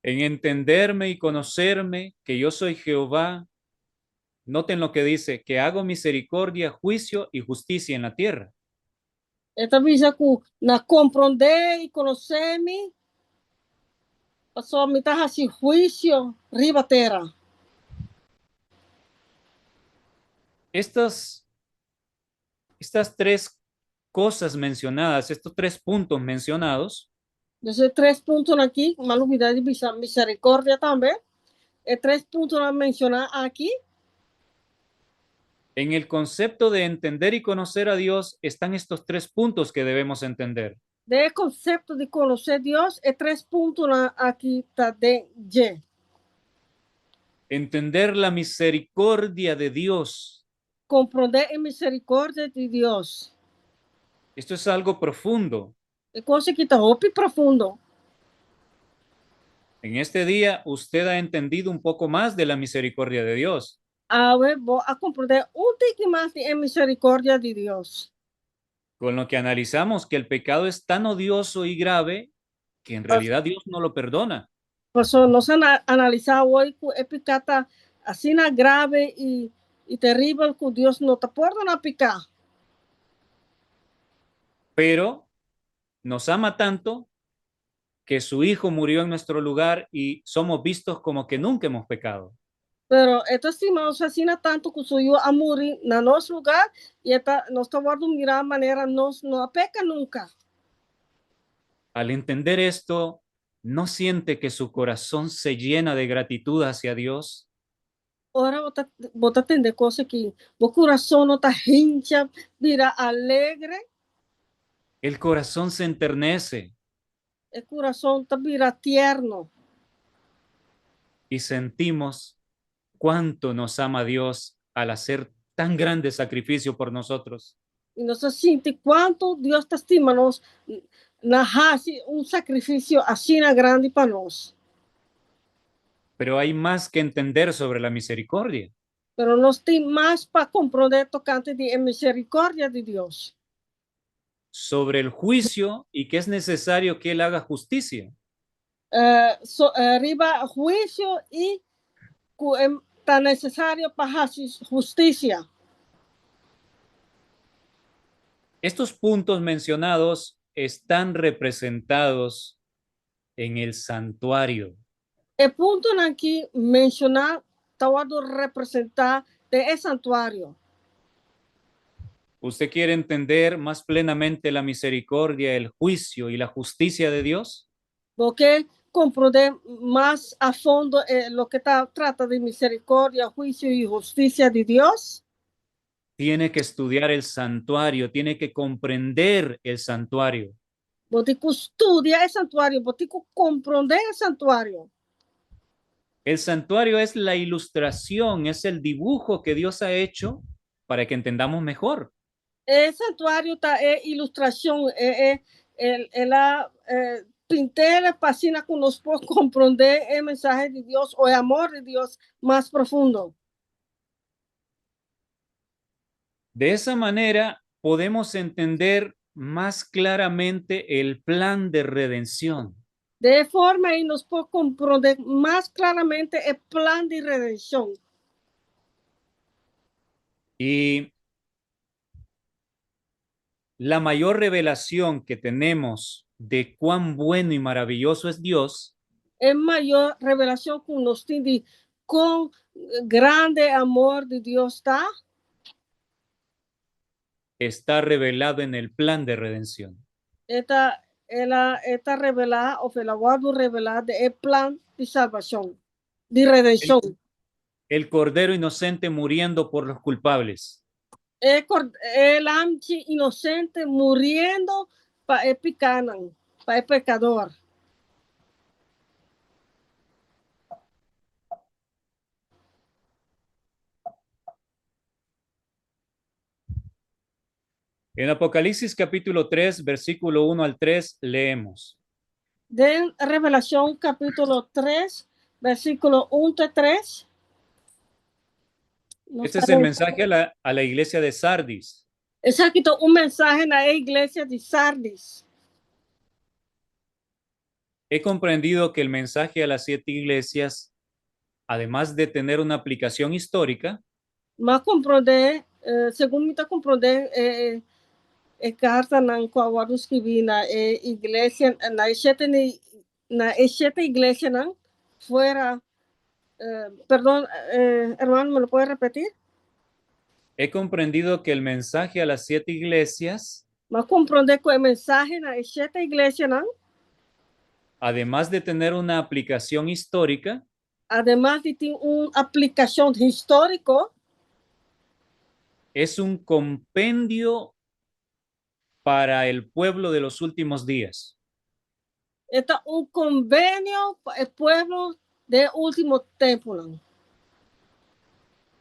En entenderme y conocerme que yo soy Jehová. Noten lo que dice, que hago misericordia, juicio y justicia en la tierra. E ta bisa ku na komprondé i konosé mi, pasobra mi ta hasi huisio riba tera. Estas tres cosas mencionadas, estos tres puntos mencionados, Dus e tres puntonan aki, m'a lubidá di bisa misericordia tambe, e tres puntonan menshoná aki. En el concepto de entender y conocer a Dios están estos tres puntos que debemos entender. Den e konsepto di konosé Dios, e tres puntonan aki ta den dje. Entender la misericordia de Dios. Komprondé e miserikòrdia di Dios. Esto es algo profundo. E kos aki ta hopi profundo. En este día usted ha entendido un poco más de la misericordia de Dios. Awe bo a komprondé un tiki mas di e miserikòrdia di Dios. Con lo que analizamos que el pecado es tan odioso y grave que en realidad Dios no lo perdona. Pasobra nos a analisá awor ku e piká ta asina grave i i teribel ku Dios no ta pordoná piká. Pero nos ama tanto que su Hijo murió en nuestro lugar y somos vistos como que nunca hemos pecado. Pero e ta stima nos asina tantu ku su Yu a muri na nos lugá i e ta nos ta wòrdu mirá manera nos no a peka nunka. Al entender esto, ¿no siente que su corazón se llena de gratitud hacia Dios? Ora bo ta bo ta tende kos aki, bo kurason no ta hincha bira alegre? El corazón se enternece. E kurason ta bira tierno. Y sentimos cuánto nos ama Dios al hacer tan grande sacrificio por nosotros. I nos ta sinti kuantu Dios ta stima nos na hasi un sakrifisio asina grandi pa nos. Pero hay más que entender sobre la misericordia. Pero nos tin mas pa komprondé tokante di e miserikòrdia di Dios. Sobre el huisio y que es necesario que Él haga justicia. So, riba huisio i ku e ta nesesario pa hasi hustisia. Estos puntos mencionados están representados en el santuario. E puntonan ki menshoná ta wòrdu representá den e santuario. Usted quiere entender mas plenamente la misericordia, el juicio y la justicia de Dios? Bo ke komprondé mas a fondo e loke ta trata di misericordia, huisio i hustisia di Dios? Tiene que estudiar el santuario, tiene que comprender el santuario. Bo tin ku studia e santuario, bo tin ku komprondé e santuario. El santuario es la ilustración, es el dibujo que Dios ha hecho para que entendamos mejor. E santuario ta e ilustrashon, e e el el a pint'é pa asina ku nos por komprondé e mensahe di Dios o e amor di Dios mas profundo. De esa manera podemos entender mas claramente el plan de redención. De e forma ei nos por komprondé mas klaramente e plan di redenshon. Y la mayor revelación que tenemos de cuán bueno y maravilloso es Dios. E mayor revelashon ku nos tin di kon grandi e amor di Dios ta. Está revelado en el plan de redención. E ta el a e ta revelá òf el a wòrdu revelá den e plan di salbashon, di redenshon. El Cordero inocente muriendo por los culpables. E e lamchi inosente muriendo pa e pikánan, pa e pekador. En Apocalipsis capítulo 3, versículo 1 al 3, leemos. Den Revelashon kapítulo 3, versíkulo 1 te 3, nos Este ta es el lesa. mensaje a la iglesia de Sardis. Esaki ta un mensahe na e iglesia di Sardis. He comprendido que el mensaje a las siete iglesias, además de tener una aplicación histórica, M'a komprondé, segun mi ta komprondé e e kartanan ku a wòrdu skibí na e iglesia, na e shete na e shete iglesianan fuera, perdon, hermano, me lo puede repetir? He comprendido que el mensaje a las siete iglesias, M'a komprondé ku e mensahe na e shete iglesianan, además de tener una aplicación histórica, ademas di tin un aplikashon históriko, es un compendio para el pueblo de los últimos días. E ta un kombenio pa e pueblo den e último tempunan.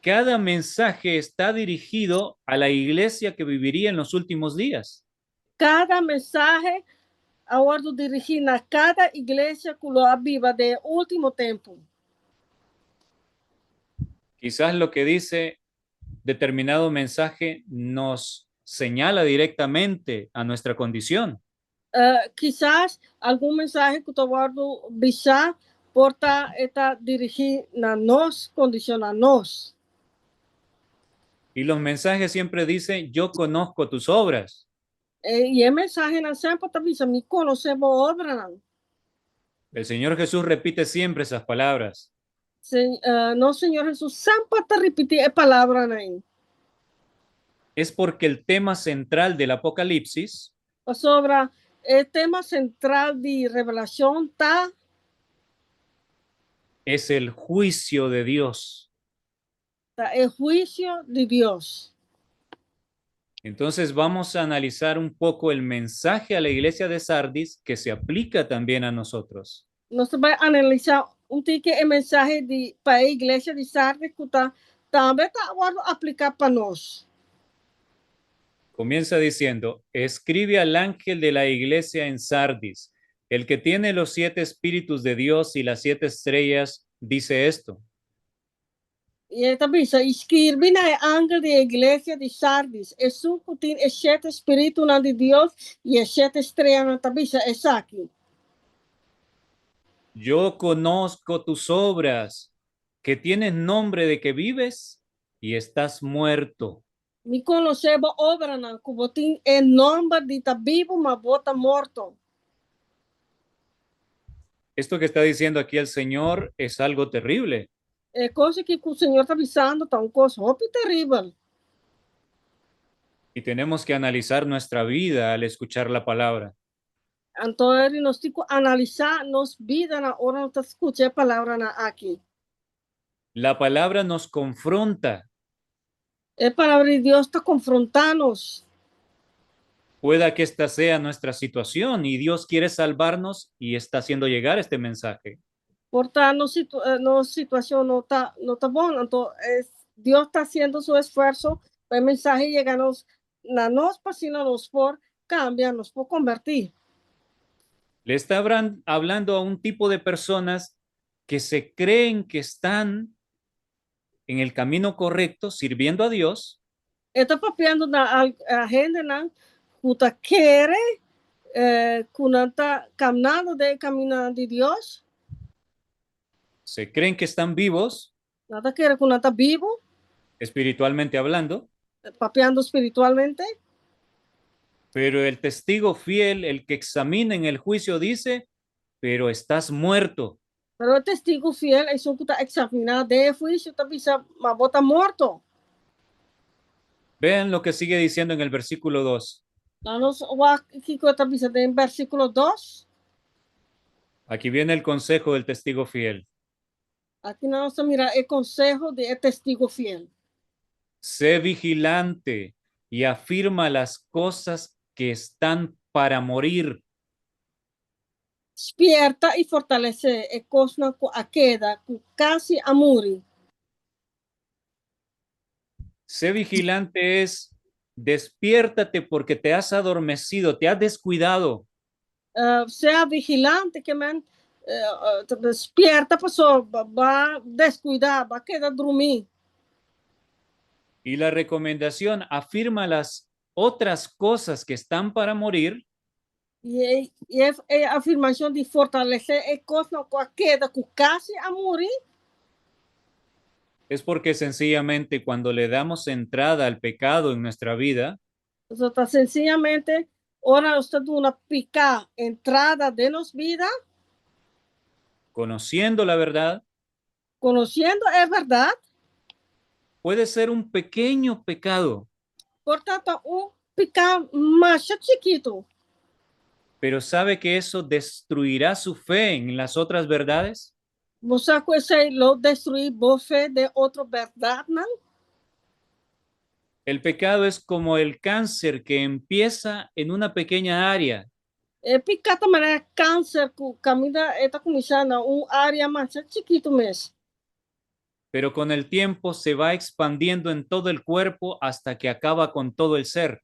Cada mensaje está dirigido a la iglesia que viviría en los últimos días. Kada mensahe a wòrdu dirigí na kada iglesia ku lo a biba den último tempu. Quizás lo que dice determinado mensaje nos señala directamente a nuestra condición. Kisas algun mensahe ku ta wòrdu bisá por ta e ta dirigí na nos kondishon, na nos. Y los mensajes siempre dicen: "Yo conozco tus obras". I e mensahenan semper ta bisa: "Mi konosé bo obranan". El Señor Jesús repite siempre esas palabras. Nos Señor Hesus semper ta ripití e palabranan ei. Es porque el tema central del Apocalipsis Pasobra e tema sentral di Revelashon ta es el juicio de Dios. Ta e huisio di Dios. Entonces vamos a analizar un poco el mensaje a la iglesia de Sardis que se aplica también a nosotros. Nos ta bai analisá un tiki e mensahe di pa e iglesia di Sardis ku ta tambe ta wòrdu apliká pa nos. Comienza diciendo: "Escribe al ángel de la iglesia en Sardis, el que tiene los siete espíritus de Dios y las siete estrellas, dice esto". I e ta bisa: "Skirbi na e angel di e iglesia di Sardis, esun ku tin e shete spiritunan di Dios i e shete streanan ta bisa esaki". "Yo conozco tus obras, que tienes nombre de que vives y estás muerto". "Mi konosé bo obranan, ku bo tin e nòmber di ta bibu, ma bo ta morto". Esto que está diciendo aquí el Señor es algo terrible. E kos aki ku Señor ta bisando ta un kos hopi teribel. Y tenemos que analizar nuestra vida al escuchar la palabra. Anto nos tin ku analisá nos bida na ora nos ta skucha e palabranan aki. La palabra nos confronta. E palabra di Dios ta konfrontá nos. Pueda que esta sea nuestra situación y Dios quiere salvarnos y está haciendo llegar este mensaje. Por ta nos situashon no ta bon, anto Dios ta hasiendo su esfuerso pa e mensahe yega nos na nos pa asina nos por kambia, nos por konvertí. Le está hablando a un tipo de personas que se creen que están en el camino correcto, sirviendo a Dios, E ta papiando na hendenan ku ta kere ku nan ta kanando den kaminda di Dios. Se creen que están vivos, Nan ta kere ku nan ta bibu, espiritualmente hablando, papiando spiritualmente. Pero el testigo fiel, el que examina en el juicio, dice: "Pero estás muerto". Pero e testigu fiel, esun ku ta eksaminá den huisio, ta bisa: "Ma bo ta morto". Vean lo que sigue diciendo en el versículo 2. Laga nos wak kiko e ta bisa den versíkulo 2. Aquí viene el consejo del testigo fiel. Aki nos ta mira e konseho di e testigu fiel. "Sé vigilante y afirma las cosas que están para morir". "Spièrta i fortalesé e kosnan ku a keda, ku kasi a muri". Sé vigilante es despiértate porque te has adormecido, te has descuidado. Sea vigilante ke men spièrta paso b'a deskuidá, b'a keda drumí. Y la recomendación: afirma las otras cosas que están para morir. I e afirmashon di fortalesé e kosnan ku a keda ku kasi a muri. Es porque sencillamente cuando le damos entrada al pecado en nuestra vida, Ta sensiyamente ora nos ta duna piká entrada den nos bida, conociendo la verdad, konosiendo e bèrdat, puede ser un pequeño pecado, por ta un piká mas chikitu. Pero ¿sabe que eso destruirá su fe en las otras verdades? Bo sa ku esei lo destruí bo fe den otro bèrdatnan? El pecado es como el cáncer que empieza en una pequeña área E piká ta manera kanser ku kaminda e ta kuminsá na un área mas chikitu mes. Pero con el tiempo se va expandiendo en todo el cuerpo hasta que acaba con todo el ser.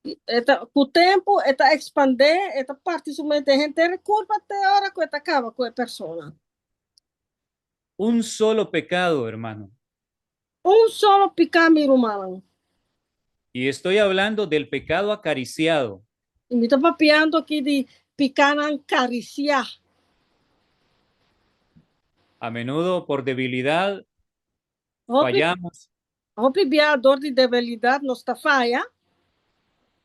E ta, ku tempu e ta ekspandé, e ta parti su mes den henter e kurpa te ora ku e ta kaba ku e persona. Un solo pecado, hermano. Un solo piká, mi rumannan. Y estoy hablando del pecado acariciado. I mi ta papiando aki di pikánan karisiá. A menudo por debilidad Hopi, fallamos hopi bia dor di debilidat nos ta faya.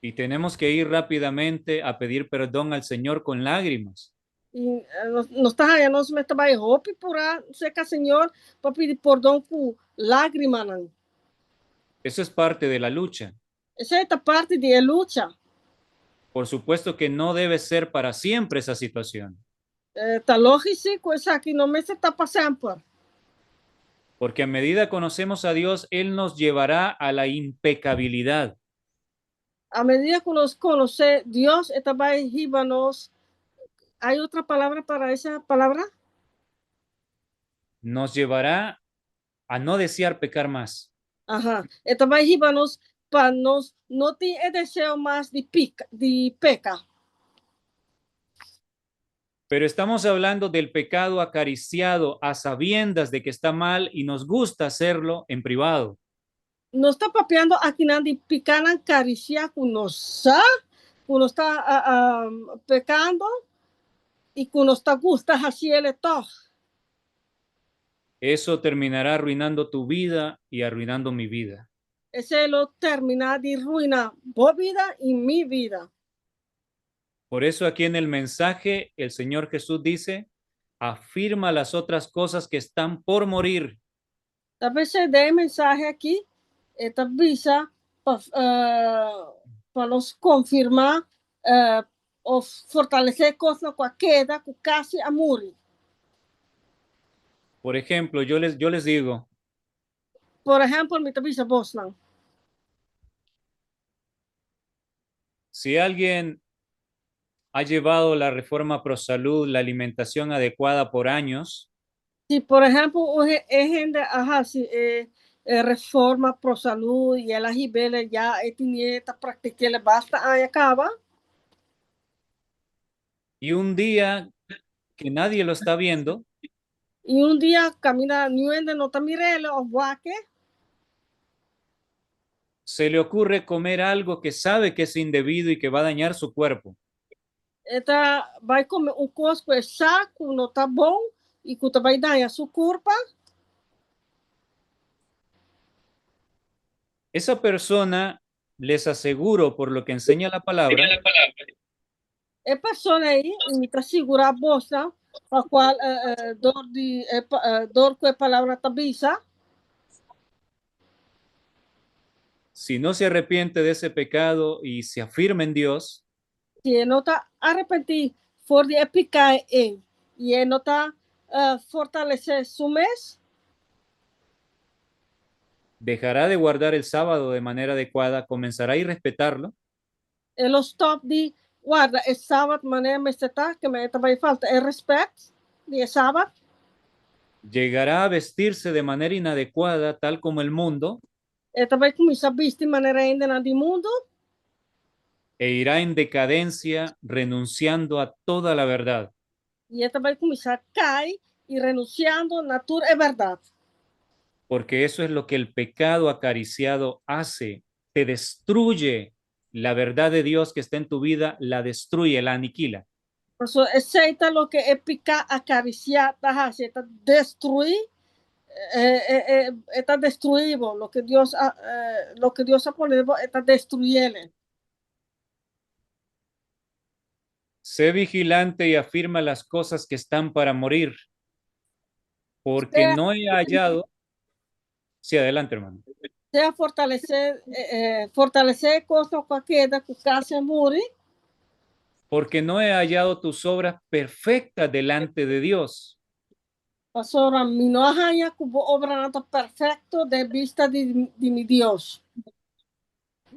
Y tenemos que ir rápidamente a pedir perdón al Señor con lágrimas. I nos, nos ta haña nos mes ta bai hopi purá serka Señor pa pidi pordon ku lágrimanan. Eso es parte de la lucha. Esei ta parti di e lucha. Por supuesto que no debe ser para siempre esa situación. Ta lógico ku esaki no mester ta pa semper. Porque a medida conocemos a Dios, Él nos llevará a la impecabilidad. A medida ku nos konosé Dios, e ta bai hiba nos. Hay otra palabra para esa palabra? Nos llevará a no desear pecar más. Aha. E ta bai hiba nos pa nos no tin e deseo mas di pika, di peka. Pero estamos hablando del pecado acariciado a sabiendas de que está mal y nos gusta hacerlo en privado. Nos ta papiando akinan di pikanan karisiá ku nos sa ku nos ta pekando i ku nos ta gusta hasiel tòg. Eso terminará arruinando tu vida y arruinando mi vida. Esei lo terminá di ruiná bo bida i mi bida. Por eso aquí en el mensaje el Señor Jesús dice: afirma las otras cosas que están por morir. Ta p'esei den e mensahe aki e ta bisa pa pa nos konfirmá òf fortalesé kosnan ku a keda ku kasi a muri. Por ejemplo, yo les digo, Por ehèmpel, mi ta bisa bosnan. Si alguien ha llevado la reforma pro salud, la alimentación adecuada por años, Si, por ehèmpel, un hende a hasi e reforma pro salú i el a hib'é ya e tin ta praktik'é basta aña kaba. Y un día que nadie lo está viendo, I un dia kaminda niun hende no ta mir'é òf wak e, se le ocurre comer algo que sabe que es indebido y que va a dañar su cuerpo. E ta bai kome un kos ku e sa ku no ta bon i ku ta bai daña su kurpa. Esa persona, les aseguro por lo que enseña la palabra, E persona ei, mi ta sigurá boso, pa kual dor di dor ku e palabra ta bisa, si no se arrepiente de ese pecado y se afirma en Dios, si e no ta arepentí for di e piká ei i e no ta fortalesé su mes, dejará de guardar el sábado de manera adecuada, comenzará a irrespetarlo e lo stòp di warda e sabat manera mester ta, ke men e ta bai falta e rèspèt di e sabat. Llegará a vestirse de manera inadecuada, tal como el mundo, E ta bai kuminsá bisti manera hendenan di mundu. E irá en decadencia, renunciando a toda la verdad. I e ta bai kuminsá kai i renunsiando na tur e bèrdat. Porque eso es lo que el pecado acariciado hace, te destruye la verdad de Dios que está en tu vida, la destruye, la aniquila. Pasobra esei ta loke e piká akarisiá ta hasi, e ta destruí, e ta destruí bo, loke Dios a pone bo, e ta destruyé. Sé vigilante y afirma las cosas que están para morir, porque no he hallado. Sí, adelante, hermano. Sea fortalesé kos ku a keda ku kasi a muri, Porque no he hallado tus obras perfectas delante de Dios. Pasobra mi no a haña ku bo obranan ta perfekto den bista di mi Dios.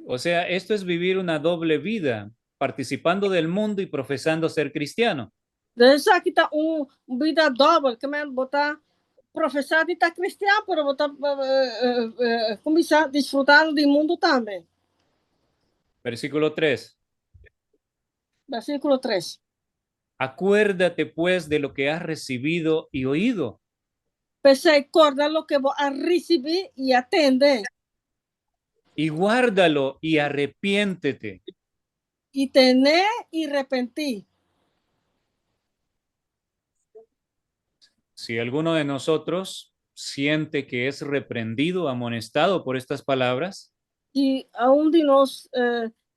O sea, esto es vivir una doble vida, participando del mundo y profesando ser cristiano. Esaki ta un bida dòbel, ke men bo ta profesá di ta kristian, pero bo ta kuminsá disfrutando di mundu tambe. Versículo 3. Versíkulo 3. Acuérdate pues de lo que has recibido y oído. P'esei, kòrda loke bo a risibí i a tende. Y guárdalo y arrepiéntete. I ten'é i repentí. Si alguno de nosotros siente que es reprendido, amonestado por estas palabras, Si un di nos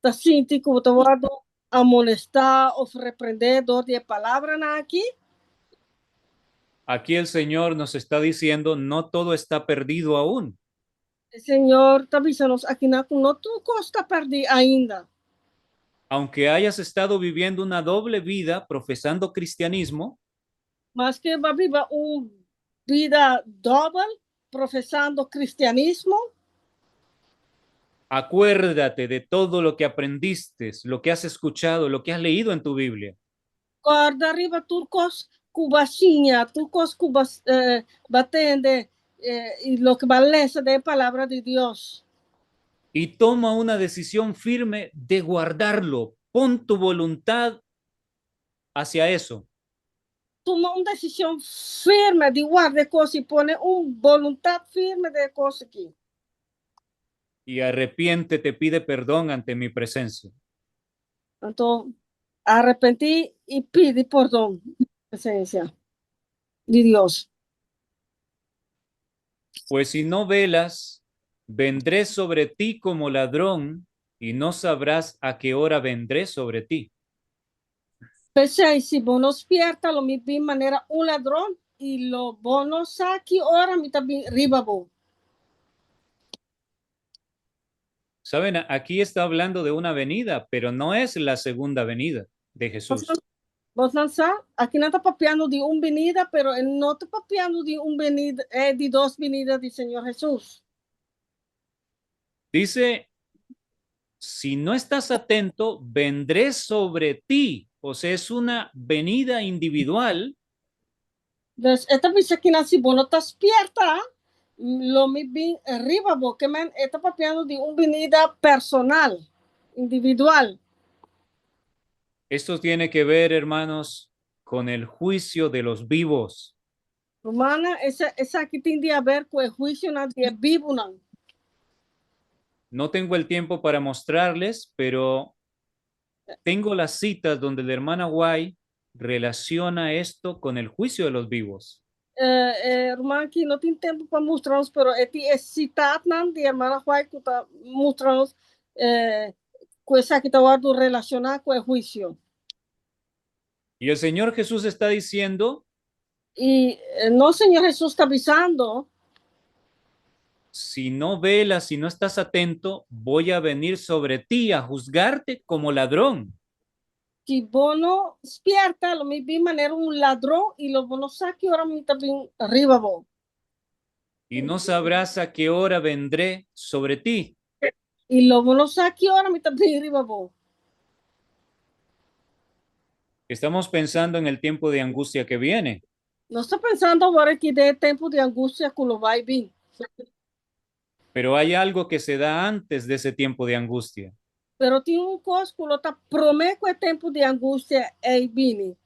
ta sinti ku bo ta wòrdu amonestá òf reprendé dor di e palabranan aki, aquí el Señor nos está diciendo, no todo está perdido aún. E Señor ta bisa nos akinan ku no tur kos ta pèrdí ainda. Aunque hayas estado viviendo una doble vida profesando cristianismo, Maske bo a biba un bida dòbel profesando kristianismo, acuérdate de todo lo que aprendiste, lo que has escuchado, lo que has leído en tu Biblia. Kòrda riba tur kos ku bo a siña, tur kos ku bo a tende i loke bo a lesa den e Palabra di Dios. Y toma una decisión firme de guardarlo. Pon tu voluntad hacia eso. Tuma un desishon firme di warda e kos i pone un boluntat firme den e kos aki. Y arrepiéntete, pide perdón ante mi presencia. Anto arepentí i pidi pordon den presensia di Dios. Pues si no velas, vendré sobre ti como ladrón y no sabrás a qué hora vendré sobre ti. P'esei, si bo no spierta, lo mi bin manera un ladron, i lo bo no sa ki ora mi ta bin riba bo. Saben, aquí está hablando de una venida, pero no es la segunda venida de Jesús. Bosnan sa, akinan ta papiando di un binida, pero e no ta papiando di un binida, e di dos binida di Señor Hesus. Dice, si no estás atento, vendré sobre ti. O sea, es una venida individual. Dus e ta bisa kinan si bo no ta spierta, lo mi bin riba bo. Ke men e ta papiando di un binida personal, individual. Esto tiene que ver, hermanos, con el juicio de los vivos. Rumannan, esaki tin di haber ku e huisionan di e bibunan. No tengo el tiempo para mostrarles, pero tengo las citas donde la hermana White relaciona esto con el juicio de los vivos. E ruman aki no tin tempu pa mustra nos, pero e tin e sitatnan di hermana White ku ta mustra nos ku esaki ta wòrdu relashoná ku e huisio. Y el Señor Jesús está diciendo, I nos Señor Hesus ta bisando, Si no velas, si no estás atento, voy a venir sobre ti a juzgarte como ladrón. Si bo no spierta, lo mi bin manera un ladron i lo bo no sa ki ora mi ta bin riba bo. Y no sabrás a qué hora vendré sobre ti. I lo bo no sa ki ora mi ta bin riba bo. Estamos pensando en el tiempo de angustia que viene. Nos ta pensando awor aki den e tempu di angustia ku lo bai bin. Pero hay algo que se da antes de ese tiempo de angustia. Pero tin un kos ku lo ta promé ku e tempu di angustia ei bini.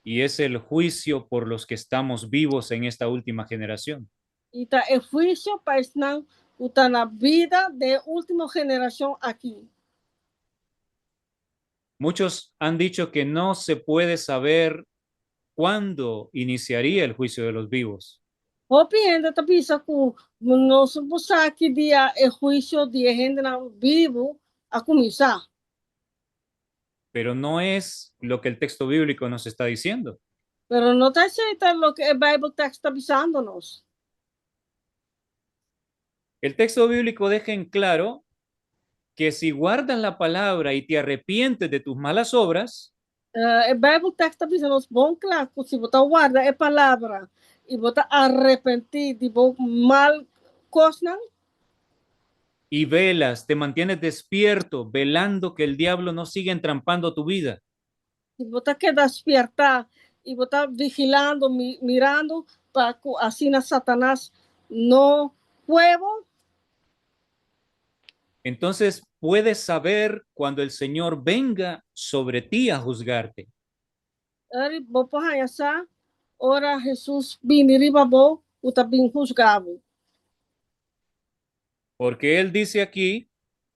Y es el juicio por los que estamos vivos en esta última generación. I ta e huisio pa esnan ku ta na bida den e último generashon aki. Muchos han dicho que no se puede saber cuándo iniciaría el juicio de los vivos. Hopi hende ta bisa ku nos no por sa ki dia e huisio di e hendenan bibu a kuminsá. Pero no es lo que el texto bíblico nos está diciendo. Pero no ta esei ta loke e Bijbel tekst ta bisando nos. El texto bíblico deja en claro que si guardas la palabra y te arrepientes de tus malas obras, E Bijbel tekst ta bisa nos bon kla ku si bo ta warda e palabra i bo ta arepentí di bo mal kosnan, y velas, te mantienes despierto, velando que el diablo no siga entrampando tu vida, Si bo ta keda spiertá i bo ta vigilando, mirando pa ku asina Satanas no kue bo. Entonces puedes saber cuando el Señor venga sobre ti a juzgarte. Eri bo por haña sa ora Hesus bini riba bo ku ta bin husga bo. Porque Él dice aquí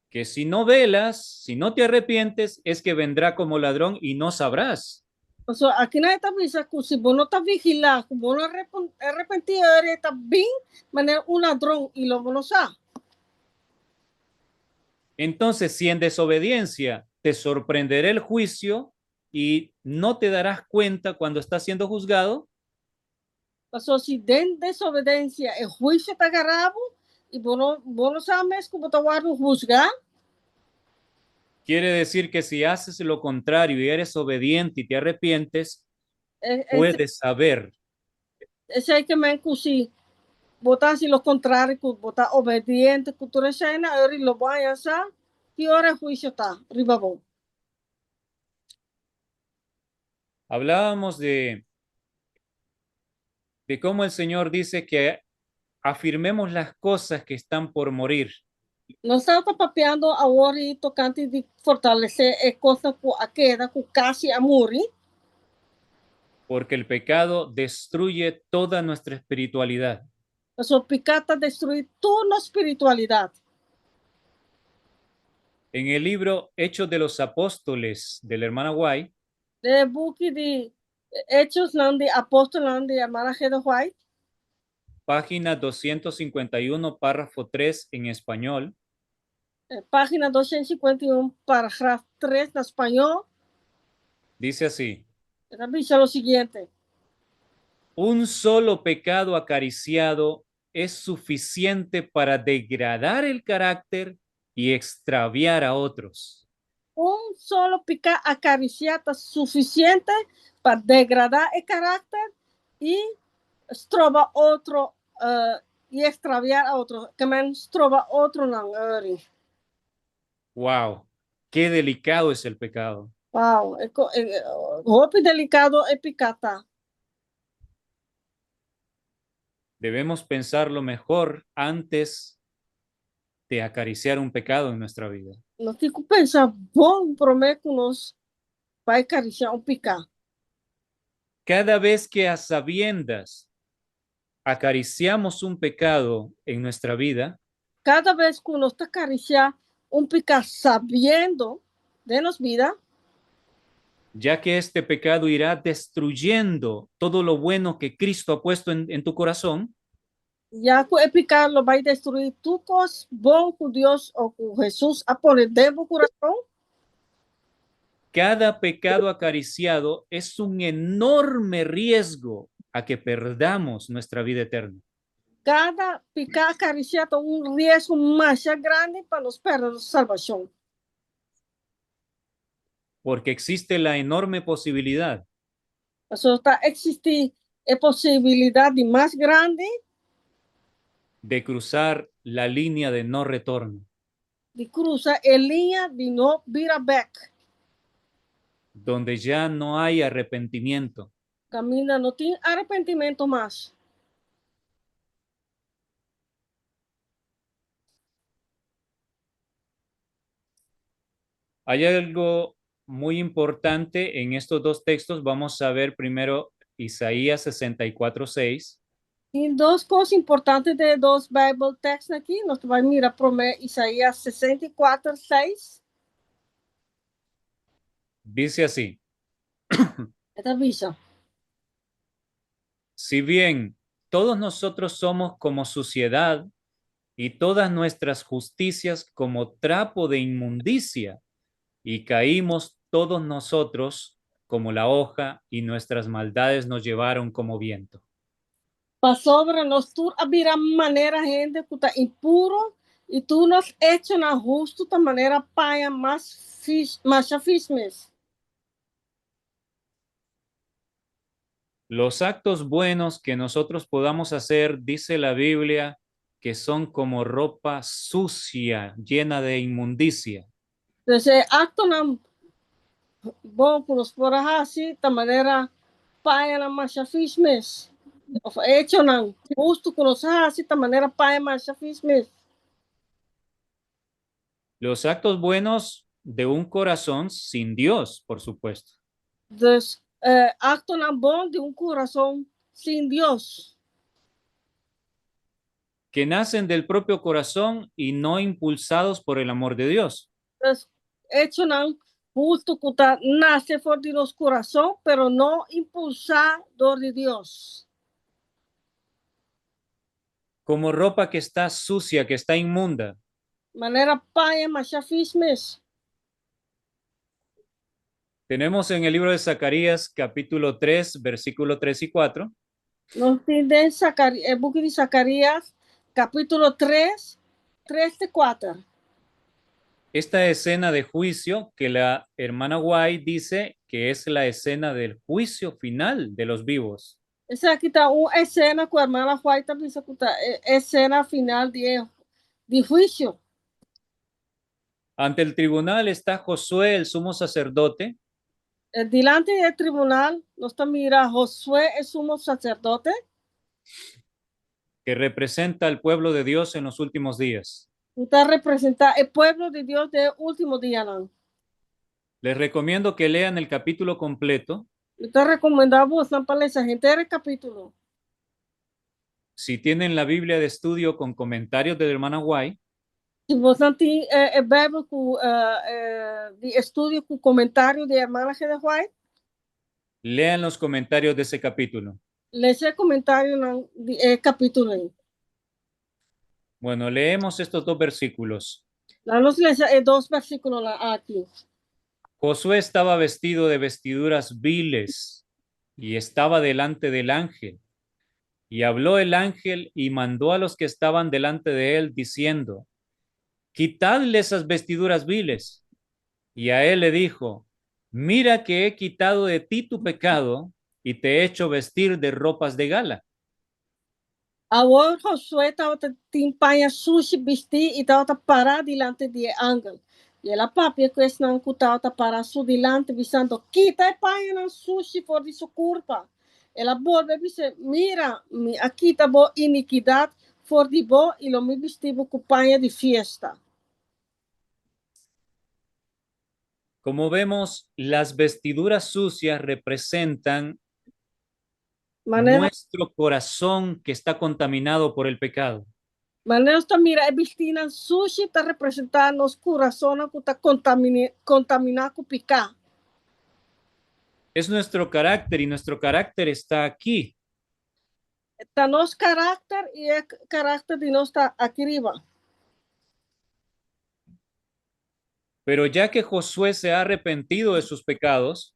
que si no velas, si no te arrepientes, es que vendrá como ladrón y no sabrás. Pasobra akinan e ta bisa ku si bo no ta vigilá, ku bo no arepentí, ora e ta bin manera un ladron i lo bo no sa. Entonces, si en desobediencia te sorprenderá el juicio y no te darás cuenta cuando estás siendo juzgado, Pasobra si den desobedensia e huisio ta gara bo i bo no bo no sa mes ku bo ta wòrdu husgá, quiere decir que si haces lo contrario y eres obediente y te arrepientes, e, e, puedes saber esei ke men ku si bo ta hasi lo kontrario ku bo ta obediente ku tur eseinan, ora lo bo haña sa ki ora e huisio ta riba bo. Hablábamos de cómo el Señor dice que afirmemos las cosas que están por morir. Nos tabata papiando awor i tokante di fortalesé e kosnan ku a keda ku kasi a muri. Porque el pecado destruye toda nuestra espiritualidad. Pasobra piká ta destruí tur nos spiritualidat. En el libro Hechos de los Apóstoles de la hermana White, Den e buki di Hechosnan di Apóstolnan di hermana G. D. White, página 251, párrafo 3 en español, página 251, paragraf 3 na spañó, dice así: e ta bisa lo siguiente. Un solo pecado acariciado es suficiente para degradar el carácter y extraviar a otros. Un solo piká akarisiá ta sufisiente pa degradá e karakter i stroba otro i ekstraviá a otro, ke men stroba otronan ori. Wow, qué delicado es el pecado. Wow, hopi delikado e piká ta. Debemos pensarlo mejor antes de acariciar un pecado en nuestra vida. Nos tin ku pensa bon promé ku nos bai karisiá un piká. Cada vez que a sabiendas acariciamos un pecado en nuestra vida, Kada bes ku nos ta karisiá un piká sabiendo den nos bida, ya que este pecado irá destruyendo todo lo bueno que Cristo ha puesto en tu corazón, Ya ku e piká lo bai destruí tur kos bon ku Dios o ku Hesus a pone den bo kurason. Cada pecado acariciado es un enorme riesgo a que perdamos nuestra vida eterna. Kada piká akarisiá ta un riesgo masha grandi pa nos pèrdè nos salbashon. Porque existe la enorme posibilidad Pasobra ta eksistí e posibilidat di mas grandi. De cruzar la línea de no retorno. Di krusa e liña di no bira bèk. Donde ya no hay arrepentimiento. Kaminda no tin arepentimentu mas. Hay algo muy importante en estos dos textos. Vamos a ver primero Isaías 64, 6. Tin dos kos importante den e dos Bijbel tekstnan aki. Nos ta bai mira promé Isaías 64, 6. Dice así. E ta bisa. Si bien todos nosotros somos como suciedad y todas nuestras justicias como trapo de inmundicia, y caímos todos nosotros como la hoja, y nuestras maldades nos llevaron como viento. Pasobra nos tur a bira manera hende ku ta impuro, i tur nos echonan hustu ta manera paña mas masha fis mes. Los actos buenos que nosotros podamos hacer, dice la Biblia, que son como ropa sucia, llena de inmundicia. Pues e aktonan bon ku nos por a hasi ta manera pañanan masha fis mes. Òf echonan hustu ku nos a hasi ta manera paña masha fis mes. Los actos buenos de un corazón sin Dios, por supuesto. Dus aktonan bon di un kurason sin Dios. Que nacen del propio corazón y no impulsados por el amor de Dios. Dus echonan hustu ku ta nase for di nos kurason, pero no impulsá dor di Dios. Como ropa que está sucia, que está inmunda. Manera paña masha fis mes. Tenemos en el libro de Zacarías, capítulo 3, versículo 3 y 4. Nos tin den e buki di Zacarías, kapítulo 3, 3 te 4. Esta escena de juicio que la hermana White dice que es la escena del juicio final de los vivos. Esaki ta un esena ku hermana White ta bisa ku ta e esena final di e di huisio. Ante el tribunal está Josué, el sumo sacerdote. Dilanti di e tribunal nos ta mira Josué, e sumo saserdote. Que representa al pueblo de Dios en los últimos días. Ku ta representá e pueblo di Dios den e último dianan. Les recomiendo que lean el capítulo completo. Mi ta rekomendá bosnan pa lesa henter e kapítulo. Si tienen la Biblia de estudio con comentarios de la hermana White. Si bosnan tin e Bijbel ku di estudio ku komentario di hermana G. D. White. Lean los comentarios de ese capítulo. Lesa e komentarionan di e kapítulo ei. Bueno, leemos estos dos versículos. Laga nos lesa e dos versíkulonan aki. Josué estaba vestido de vestiduras viles y estaba delante del ángel. Y habló el ángel y mandó a los que estaban delante de él, diciendo: Quitadle esas vestiduras viles. Y a él le dijo: Mira que he quitado de ti tu pecado y te he hecho vestir de ropas de gala. Awor Josué tabata tin paña sushi bistí i tabata pará dilanti di e angel. I el a papia ku esnan ku tabata pará su dilanti, bisando, Kita e pañanan sushi for di su kurpa. El a bolbe bis'é, Mira, mi a kita bo inikidat for di bo i lo mi bistí bo ku paña di fiesta. Como vemos, las vestiduras sucias representan Manera nuestro corazón que está contaminado por el pecado. Manera nos ta mira e bistínan sushi ta representá nos kurasonnan ku ta kontaminá ku piká. Es nuestro carácter y nuestro carácter está aquí. Ta nos karakter i e karakter di nos ta aki riba. Pero ya que Josué se ha arrepentido de sus pecados,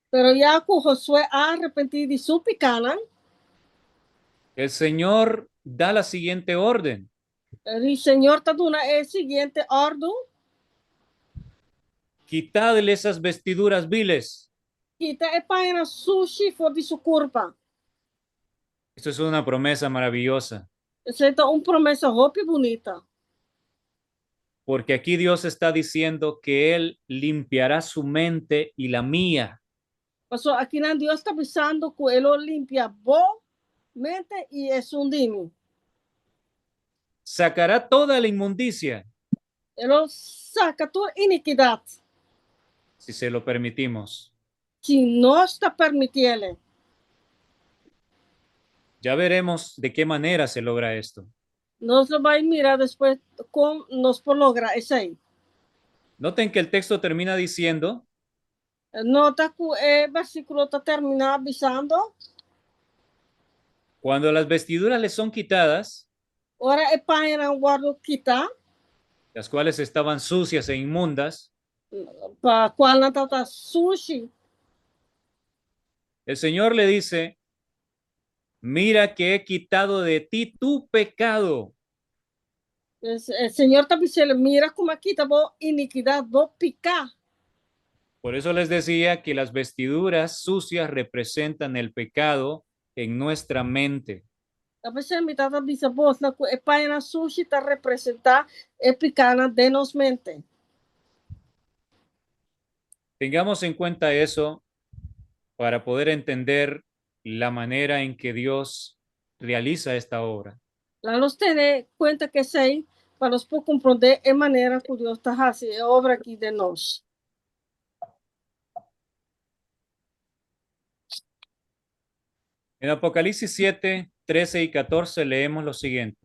Pero ya ku Josué a arrepentí di su pikánan, el Señor da la siguiente orden. E Señor ta duna e siguiente òrdu. Quitadle esas vestiduras viles. Kita e pañanan sushi for di su kurpa. Esto es una promesa maravillosa. Esei ta un promesa hopi bunita. Porque aquí Dios está diciendo que Él limpiará su mente y la mía. Pasobra akinan Dios ta bisando ku E lo limpia bo mente i esun di mi. Sacará toda la inmundicia. E lo saka tur inikidat. Si se lo permitimos. Si nos ta permitiele. Ya veremos de qué manera se logra esto. Nos lo bai mira despues kon nos por logra esei. Noten que el texto termina diciendo. Nota ku e versíkulo ta terminá bisando. Cuando las vestiduras le son quitadas. Ora e pañanan wòrdu kitá. Las cuales estaban sucias e inmundas. Pa kualnan tabata sushi. El Señor le dice: Mira que he quitado de ti tu pecado. E Señor ta bis'el, Mira ku mi a kita bo inikidat, bo piká. Por eso les decía que las vestiduras sucias representan el pecado en nuestra mente. Ta p'esei mi tabata bisa bosnan ku e pañanan sushi ta representá e pikánan den nos mente. Tengamos en cuenta eso para poder entender La manera en que Dios realiza esta obra. Laga nos tene kuenta ku esei pa nos por komprondé e manera ku Dios ta hasi e obra akí den nos. En Apocalipsis 7, 13 y 14 leemos lo siguiente.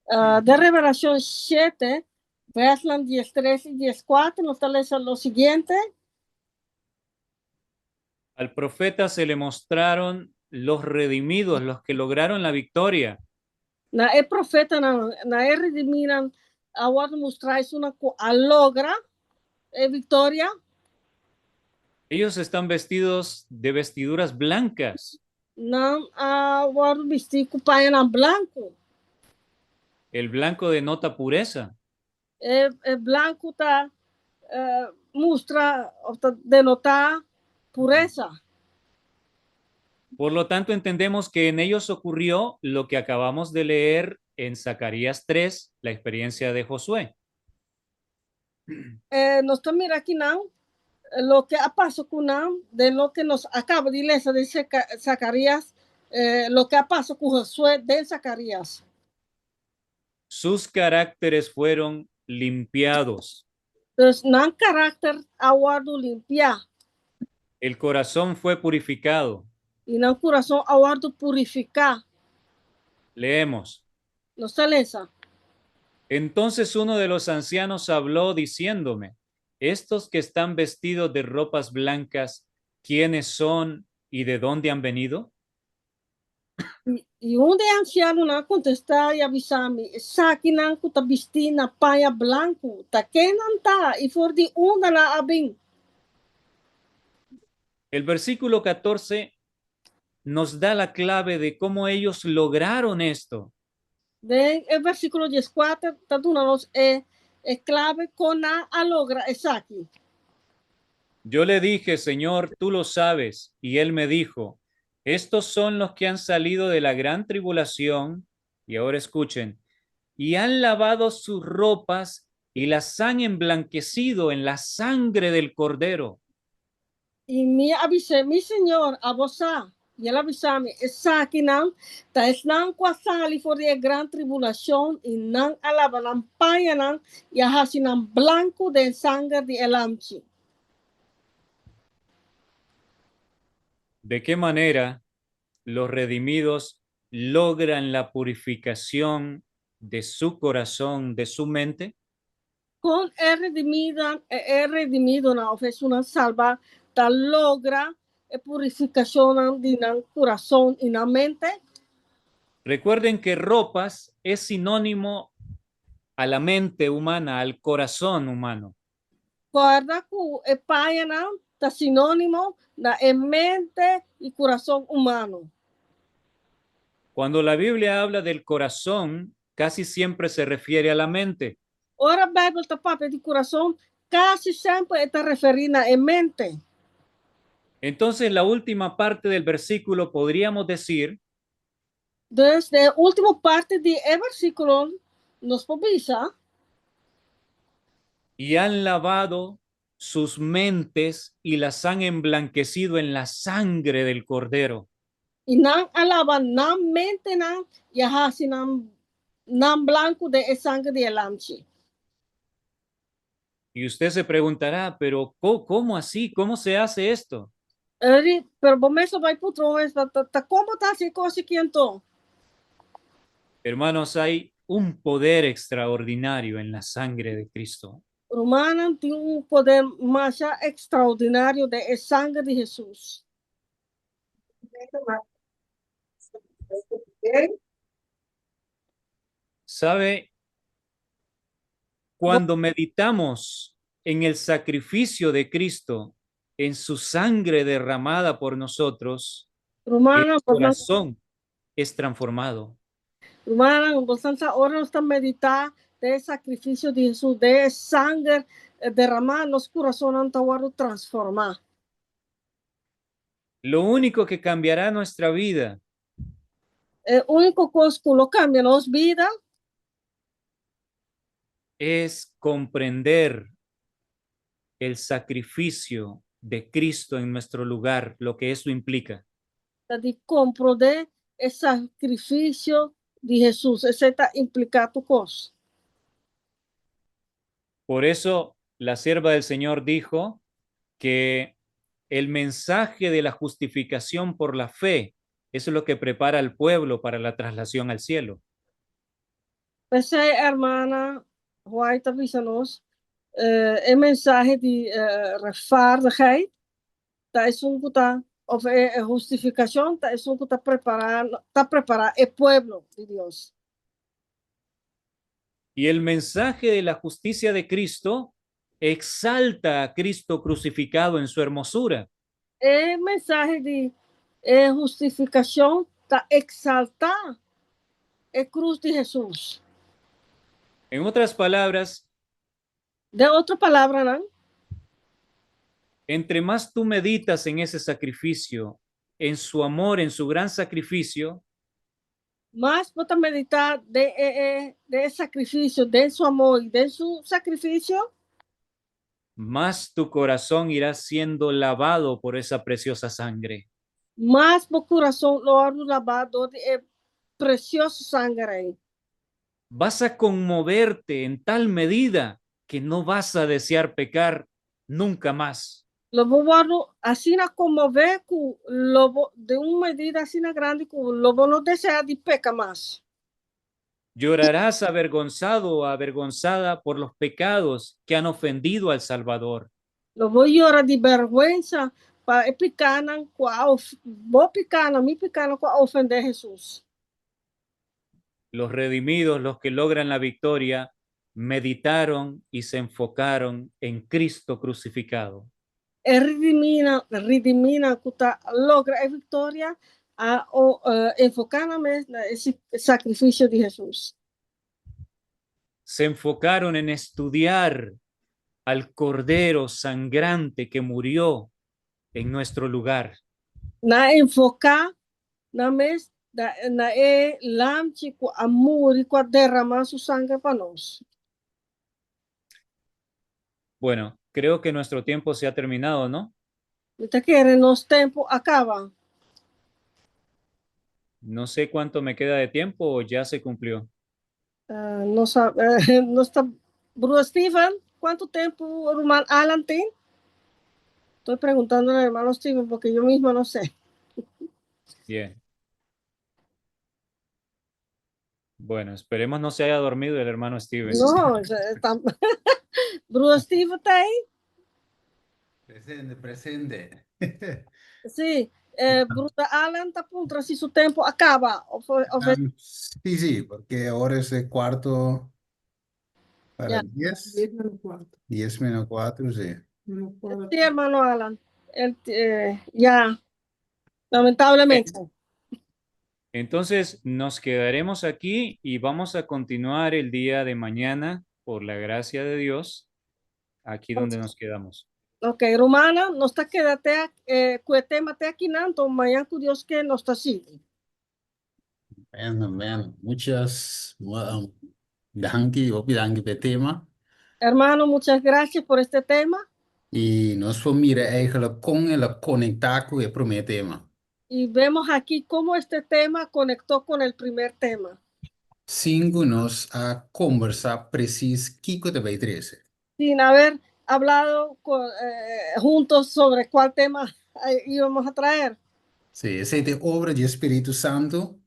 Den Revelashon 7, vèrsnan 13 i 14 nos ta lesa lo siguiente. Al profeta se le mostraron los redimidos, los que lograron la victoria. Na e profetanan, na e redimínan a wòrdu mustrá esunnan ku a logra e viktoria. Ellos están vestidos de vestiduras blancas. Nan a wòrdu bistí ku pañanan blanku. El blanco denota pureza. E blanku ta mustra of ta denotá puresa. Por lo tanto, entendemos que en ellos ocurrió lo que acabamos de leer en Zacarías 3, la experiencia de Josué. Nos ta mira akinan loke a pasa ku nan den loke nos a kaba di lesa den Zacarías, loke a pasa ku Josué den Zacarías. Sus caracteres fueron limpiados. Dus nan karakter a wòrdu limpiá. El corazón fue purificado. I nan kurason a wòrdu purifiká. Leemos. Nos ta lesa. Entonces uno de los ancianos habló diciéndome, Estos que están vestidos de ropas blancas, ¿quiénes son y de dónde han venido? I un di e ansianonan a kontestá i a bisa mi, Esakinan ku ta bistí na paña blanku, ta ken nan ta i for di unda nan a bin? El versículo 14 nos da la clave de cómo ellos lograron esto. Den e versíkulo 14 ta duna nos e klabe kon nan a logra esaki. Yo le dije, Señor, tú lo sabes. Y él me dijo, Estos son los que han salido de la gran tribulación, y ahora escuchen, y han lavado sus ropas y las han emblanquecido en la sangre del Cordero. I mi a bis'é, Mi Señor, abo sa. I el a bisa mi, Esakinan ta esnan ku a sali for di e gran tribulashon, i nan a laba nan pañanan i a hasi nan blanku den sanger di e Lamchi. De qué manera los redimidos logran la purificación de su corazón, de su mente? Kon e redimidan, e redimidonan òf esunnan salbá ta logra e purifikashonnan di nan kurason i nan mente? Recuerden que ropas es sinónimo a la mente humana, al corazón humano. Kòrda ku e pañanan ta sinónimo na e mente i kurason humano. Cuando la Biblia habla del corazón, casi siempre se refiere a la mente. Ora Bijbel ta papia di kurason, kasi semper e ta referí na e mente. Entonces, la última parte del versículo podríamos decir. Dus, den e último parti di e versíkulo, nos por bisa. Y han lavado sus mentes y las han emblanquecido en la sangre del Cordero. I nan a laba nan mentenan i a hasi nan nan blanku den e sanger di e Lamchi. Y usted se preguntará, pero ¿cómo así? ¿Cómo se hace esto? Eri, pero bo mes lo bai puntra bo mes, ta, ta kon bo ta hasi e kos aki anto? Hermanos, hay un poder extraordinario en la sangre de Cristo. Rumannan, tin un poder masha ekstraordinario den e sanger di Hesus. ¿Sabe? Cuando meditamos en el sacrificio de Cristo, en su sangre derramada por nosotros, Rumannan, el corazón es transformado. Rumannan, bo sa ora nos ta meditá den e sakrifisio di Hesus, den e sanger derramá, nos kurasonnan ta wòrdu transformá. Lo único que cambiará nuestra vida. E úniko kos ku lo kambia nos bida. Es comprender el sacrificio de Cristo en nuestro lugar, lo que eso implica. Ta di komprondé e sakrifisio di Hesus. Esei ta impliká tur kos. Por eso la sierva del Señor dijo que el mensaje de la justificación por la fe, eso es lo que prepara al pueblo para la traslación al cielo. P'esei, hermana White a bisa nos, e mensahe di rechtvaardigheid ta esun ku ta, òf e hustifikashon ta esun ku ta prepará, ta prepará e pueblo di Dios. Y el mensaje de la justicia de Cristo exalta a Cristo crucificado en su hermosura. E mensahe di e hustifikashon ta eksaltá e krus di Hesus. En otras palabras, Den otro palabranan, entre más tú meditas en ese sacrificio, en su amor, en su gran sacrificio, mas bo ta meditá den e e den e sakrifisio, den su amor i den su sakrifisio, más tu corazón irá siendo lavado por esa preciosa sangre. Mas bo kurason lo wòrdu labá dor di e presioso sanger ei. Vas a conmoverte en tal medida que no vas a desear pecar nunca más. Lo bo wòrdu asina konmové ku lo bo den un medida asina grandi ku lo bo no deseá di peka mas. Llorarás avergonzado o avergonzada por los pecados que han ofendido al Salvador. Lo bo yora di bèrgwensa pa e pikánan ku a bo pikánan, mi pikánan ku a ofendé Hesus. Los redimidos, los que logran la victoria, meditaron y se enfocaron en Cristo crucificado. E redimínan, redimínan ku ta logra e viktoria a enfoká nan mes na e sakrifisio di Hesus. Se enfocaron en estudiar al Cordero sangrante que murió en nuestro lugar. Nan a enfoká nan mes na e Lamchi ku a muri, ku a derramá su sanger pa nos. Bueno, creo que nuestro tiempo se ha terminado, ¿no? Mi ta kere nos tempu a kaba. No sé cuánto me queda de tiempo o ya se cumplió. No sa, nos ta, Broer Steven, kuantu tempu ruman Alan tin? Estoy preguntando al hermano Steven porque yo misma no sé. Bien. Bueno, esperemos no se haya dormido el hermano Steven. No, Broer Steven ta ei? Presente, presente. Sí, Broer Alan ta puntra si su tempu a kaba. Of Sí, porque ahora es el cuarto para 10. 10 menos cuarto. 10 menos 4, sí. Menos cuarto. Sí, hermano Alan. El, ya, lamentablemente. Entonces nos quedaremos aquí y vamos a continuar el día de mañana, por la gracia de Dios, aquí donde nos quedamos. Ok, rumannan, nos ta keda ku e tema te aki nan, anto mañan ku Dios ke nos ta sigui. Amén, amén. Muchas danki, hopi danki pa e tema. Hermano, muchas gracias por este tema. I nos por mira eigenlijk kon el a konektá ku e promé tema. Y vemos aquí cómo este tema conectó con el primer tema. Sin ku nos a kombersá presis kiko ta bai trese. Sin haber hablado juntos sobre cuál tema íbamos a traer. Sí, esei ta obra di Spiritu Santu.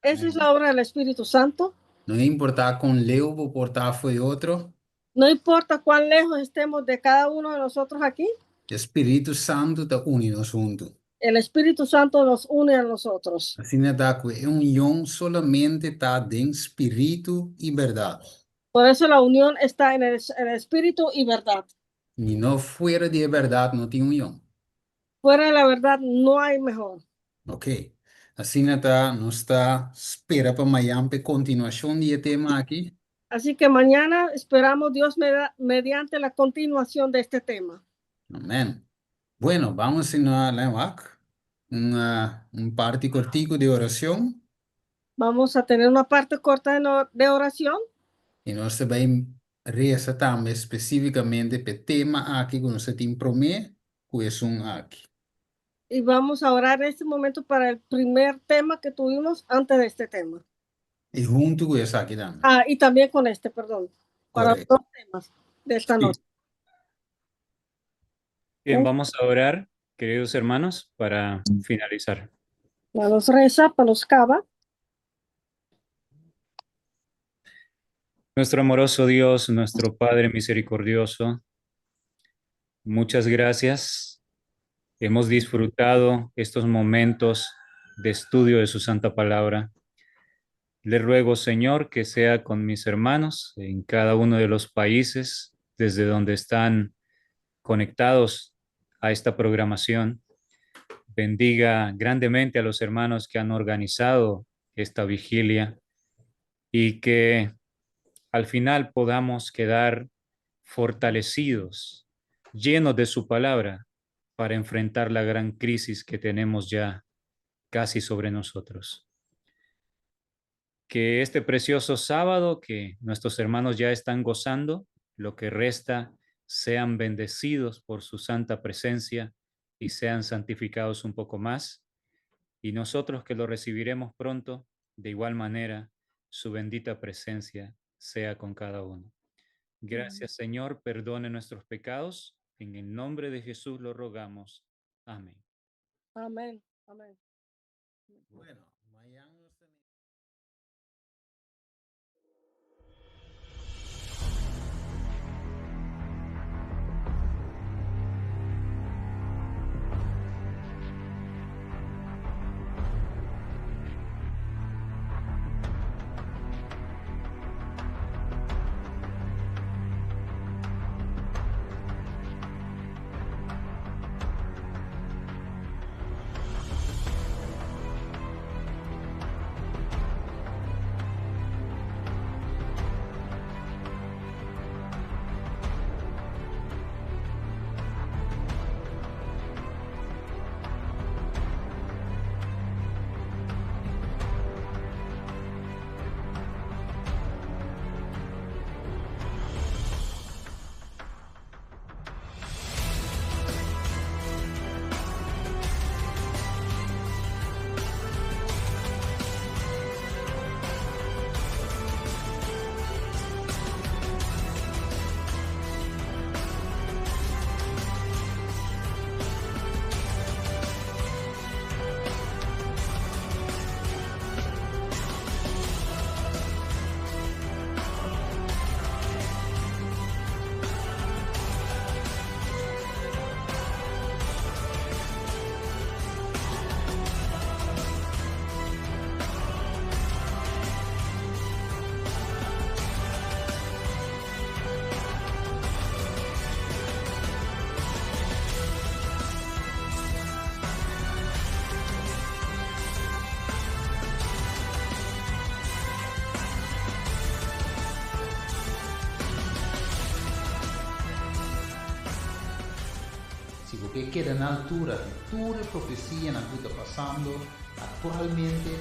Esa es la obra del Espíritu Santo. No importá kon leu bo por ta for di otro. No importa cuán lejos estemos de cada uno de nosotros aquí. Spiritu Santu ta uni nos huntu. El Espíritu Santo nos une a nosotros. Asina ta ku e union solamente ta den spiritu i bèrdat. Por eso la unión está en el Espíritu y verdad. I no fuera di bèrdat no tin union. Fuera de la verdad no hay mejor. Ok. Asina ta, nos ta spera pa mañan pa kontinuashon di e tema aki. Así que mañana esperamos Dios mediante la continuación de este tema. Amèn. Bueno, ban na un parti kòrtiku di orashon. Vamos a tener una parte corta de, no- de oración. I nos ta bai resa tambe spesífikamente pa e tema aki ku nos tin promé ku esun aki. Y vamos a orar en este momento para el primer tema que tuvimos antes de este tema. I huntu ku esaki tambe. Ah, y también con este, perdón. Para los Korekto. dos temas de esta Sí. noche. Bien, vamos a orar, queridos hermanos, para finalizar. Pa nos resa, pa nos kaba. Nuestro amoroso Dios, nuestro Padre misericordioso, muchas gracias. Hemos disfrutado estos momentos de estudio de su santa palabra. Le ruego, Señor, que sea con mis hermanos en cada uno de los países desde donde están conectados a esta programación. Bendiga grandemente a los hermanos que han organizado esta vigilia y que al final podamos quedar fortalecidos, llenos de su palabra, para enfrentar la gran crisis que tenemos ya casi sobre nosotros. Que este precioso sábado que nuestros hermanos ya están gozando, lo que resta, sean bendecidos por su santa presencia y sean santificados un poco más. Y nosotros que lo recibiremos pronto, de igual manera, su bendita presencia sea con cada uno. Gracias, Señor, perdone nuestros pecados. En el nombre de Jesús lo rogamos. Amén. Amén. Amén. Bueno, mañana nos tenemos. Si bo ke keda na altura di tur e profesianan ku ta pasando aktualmente,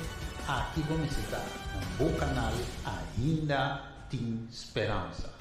aki bo mester ta na bo kanal Ainda Tin Speransa.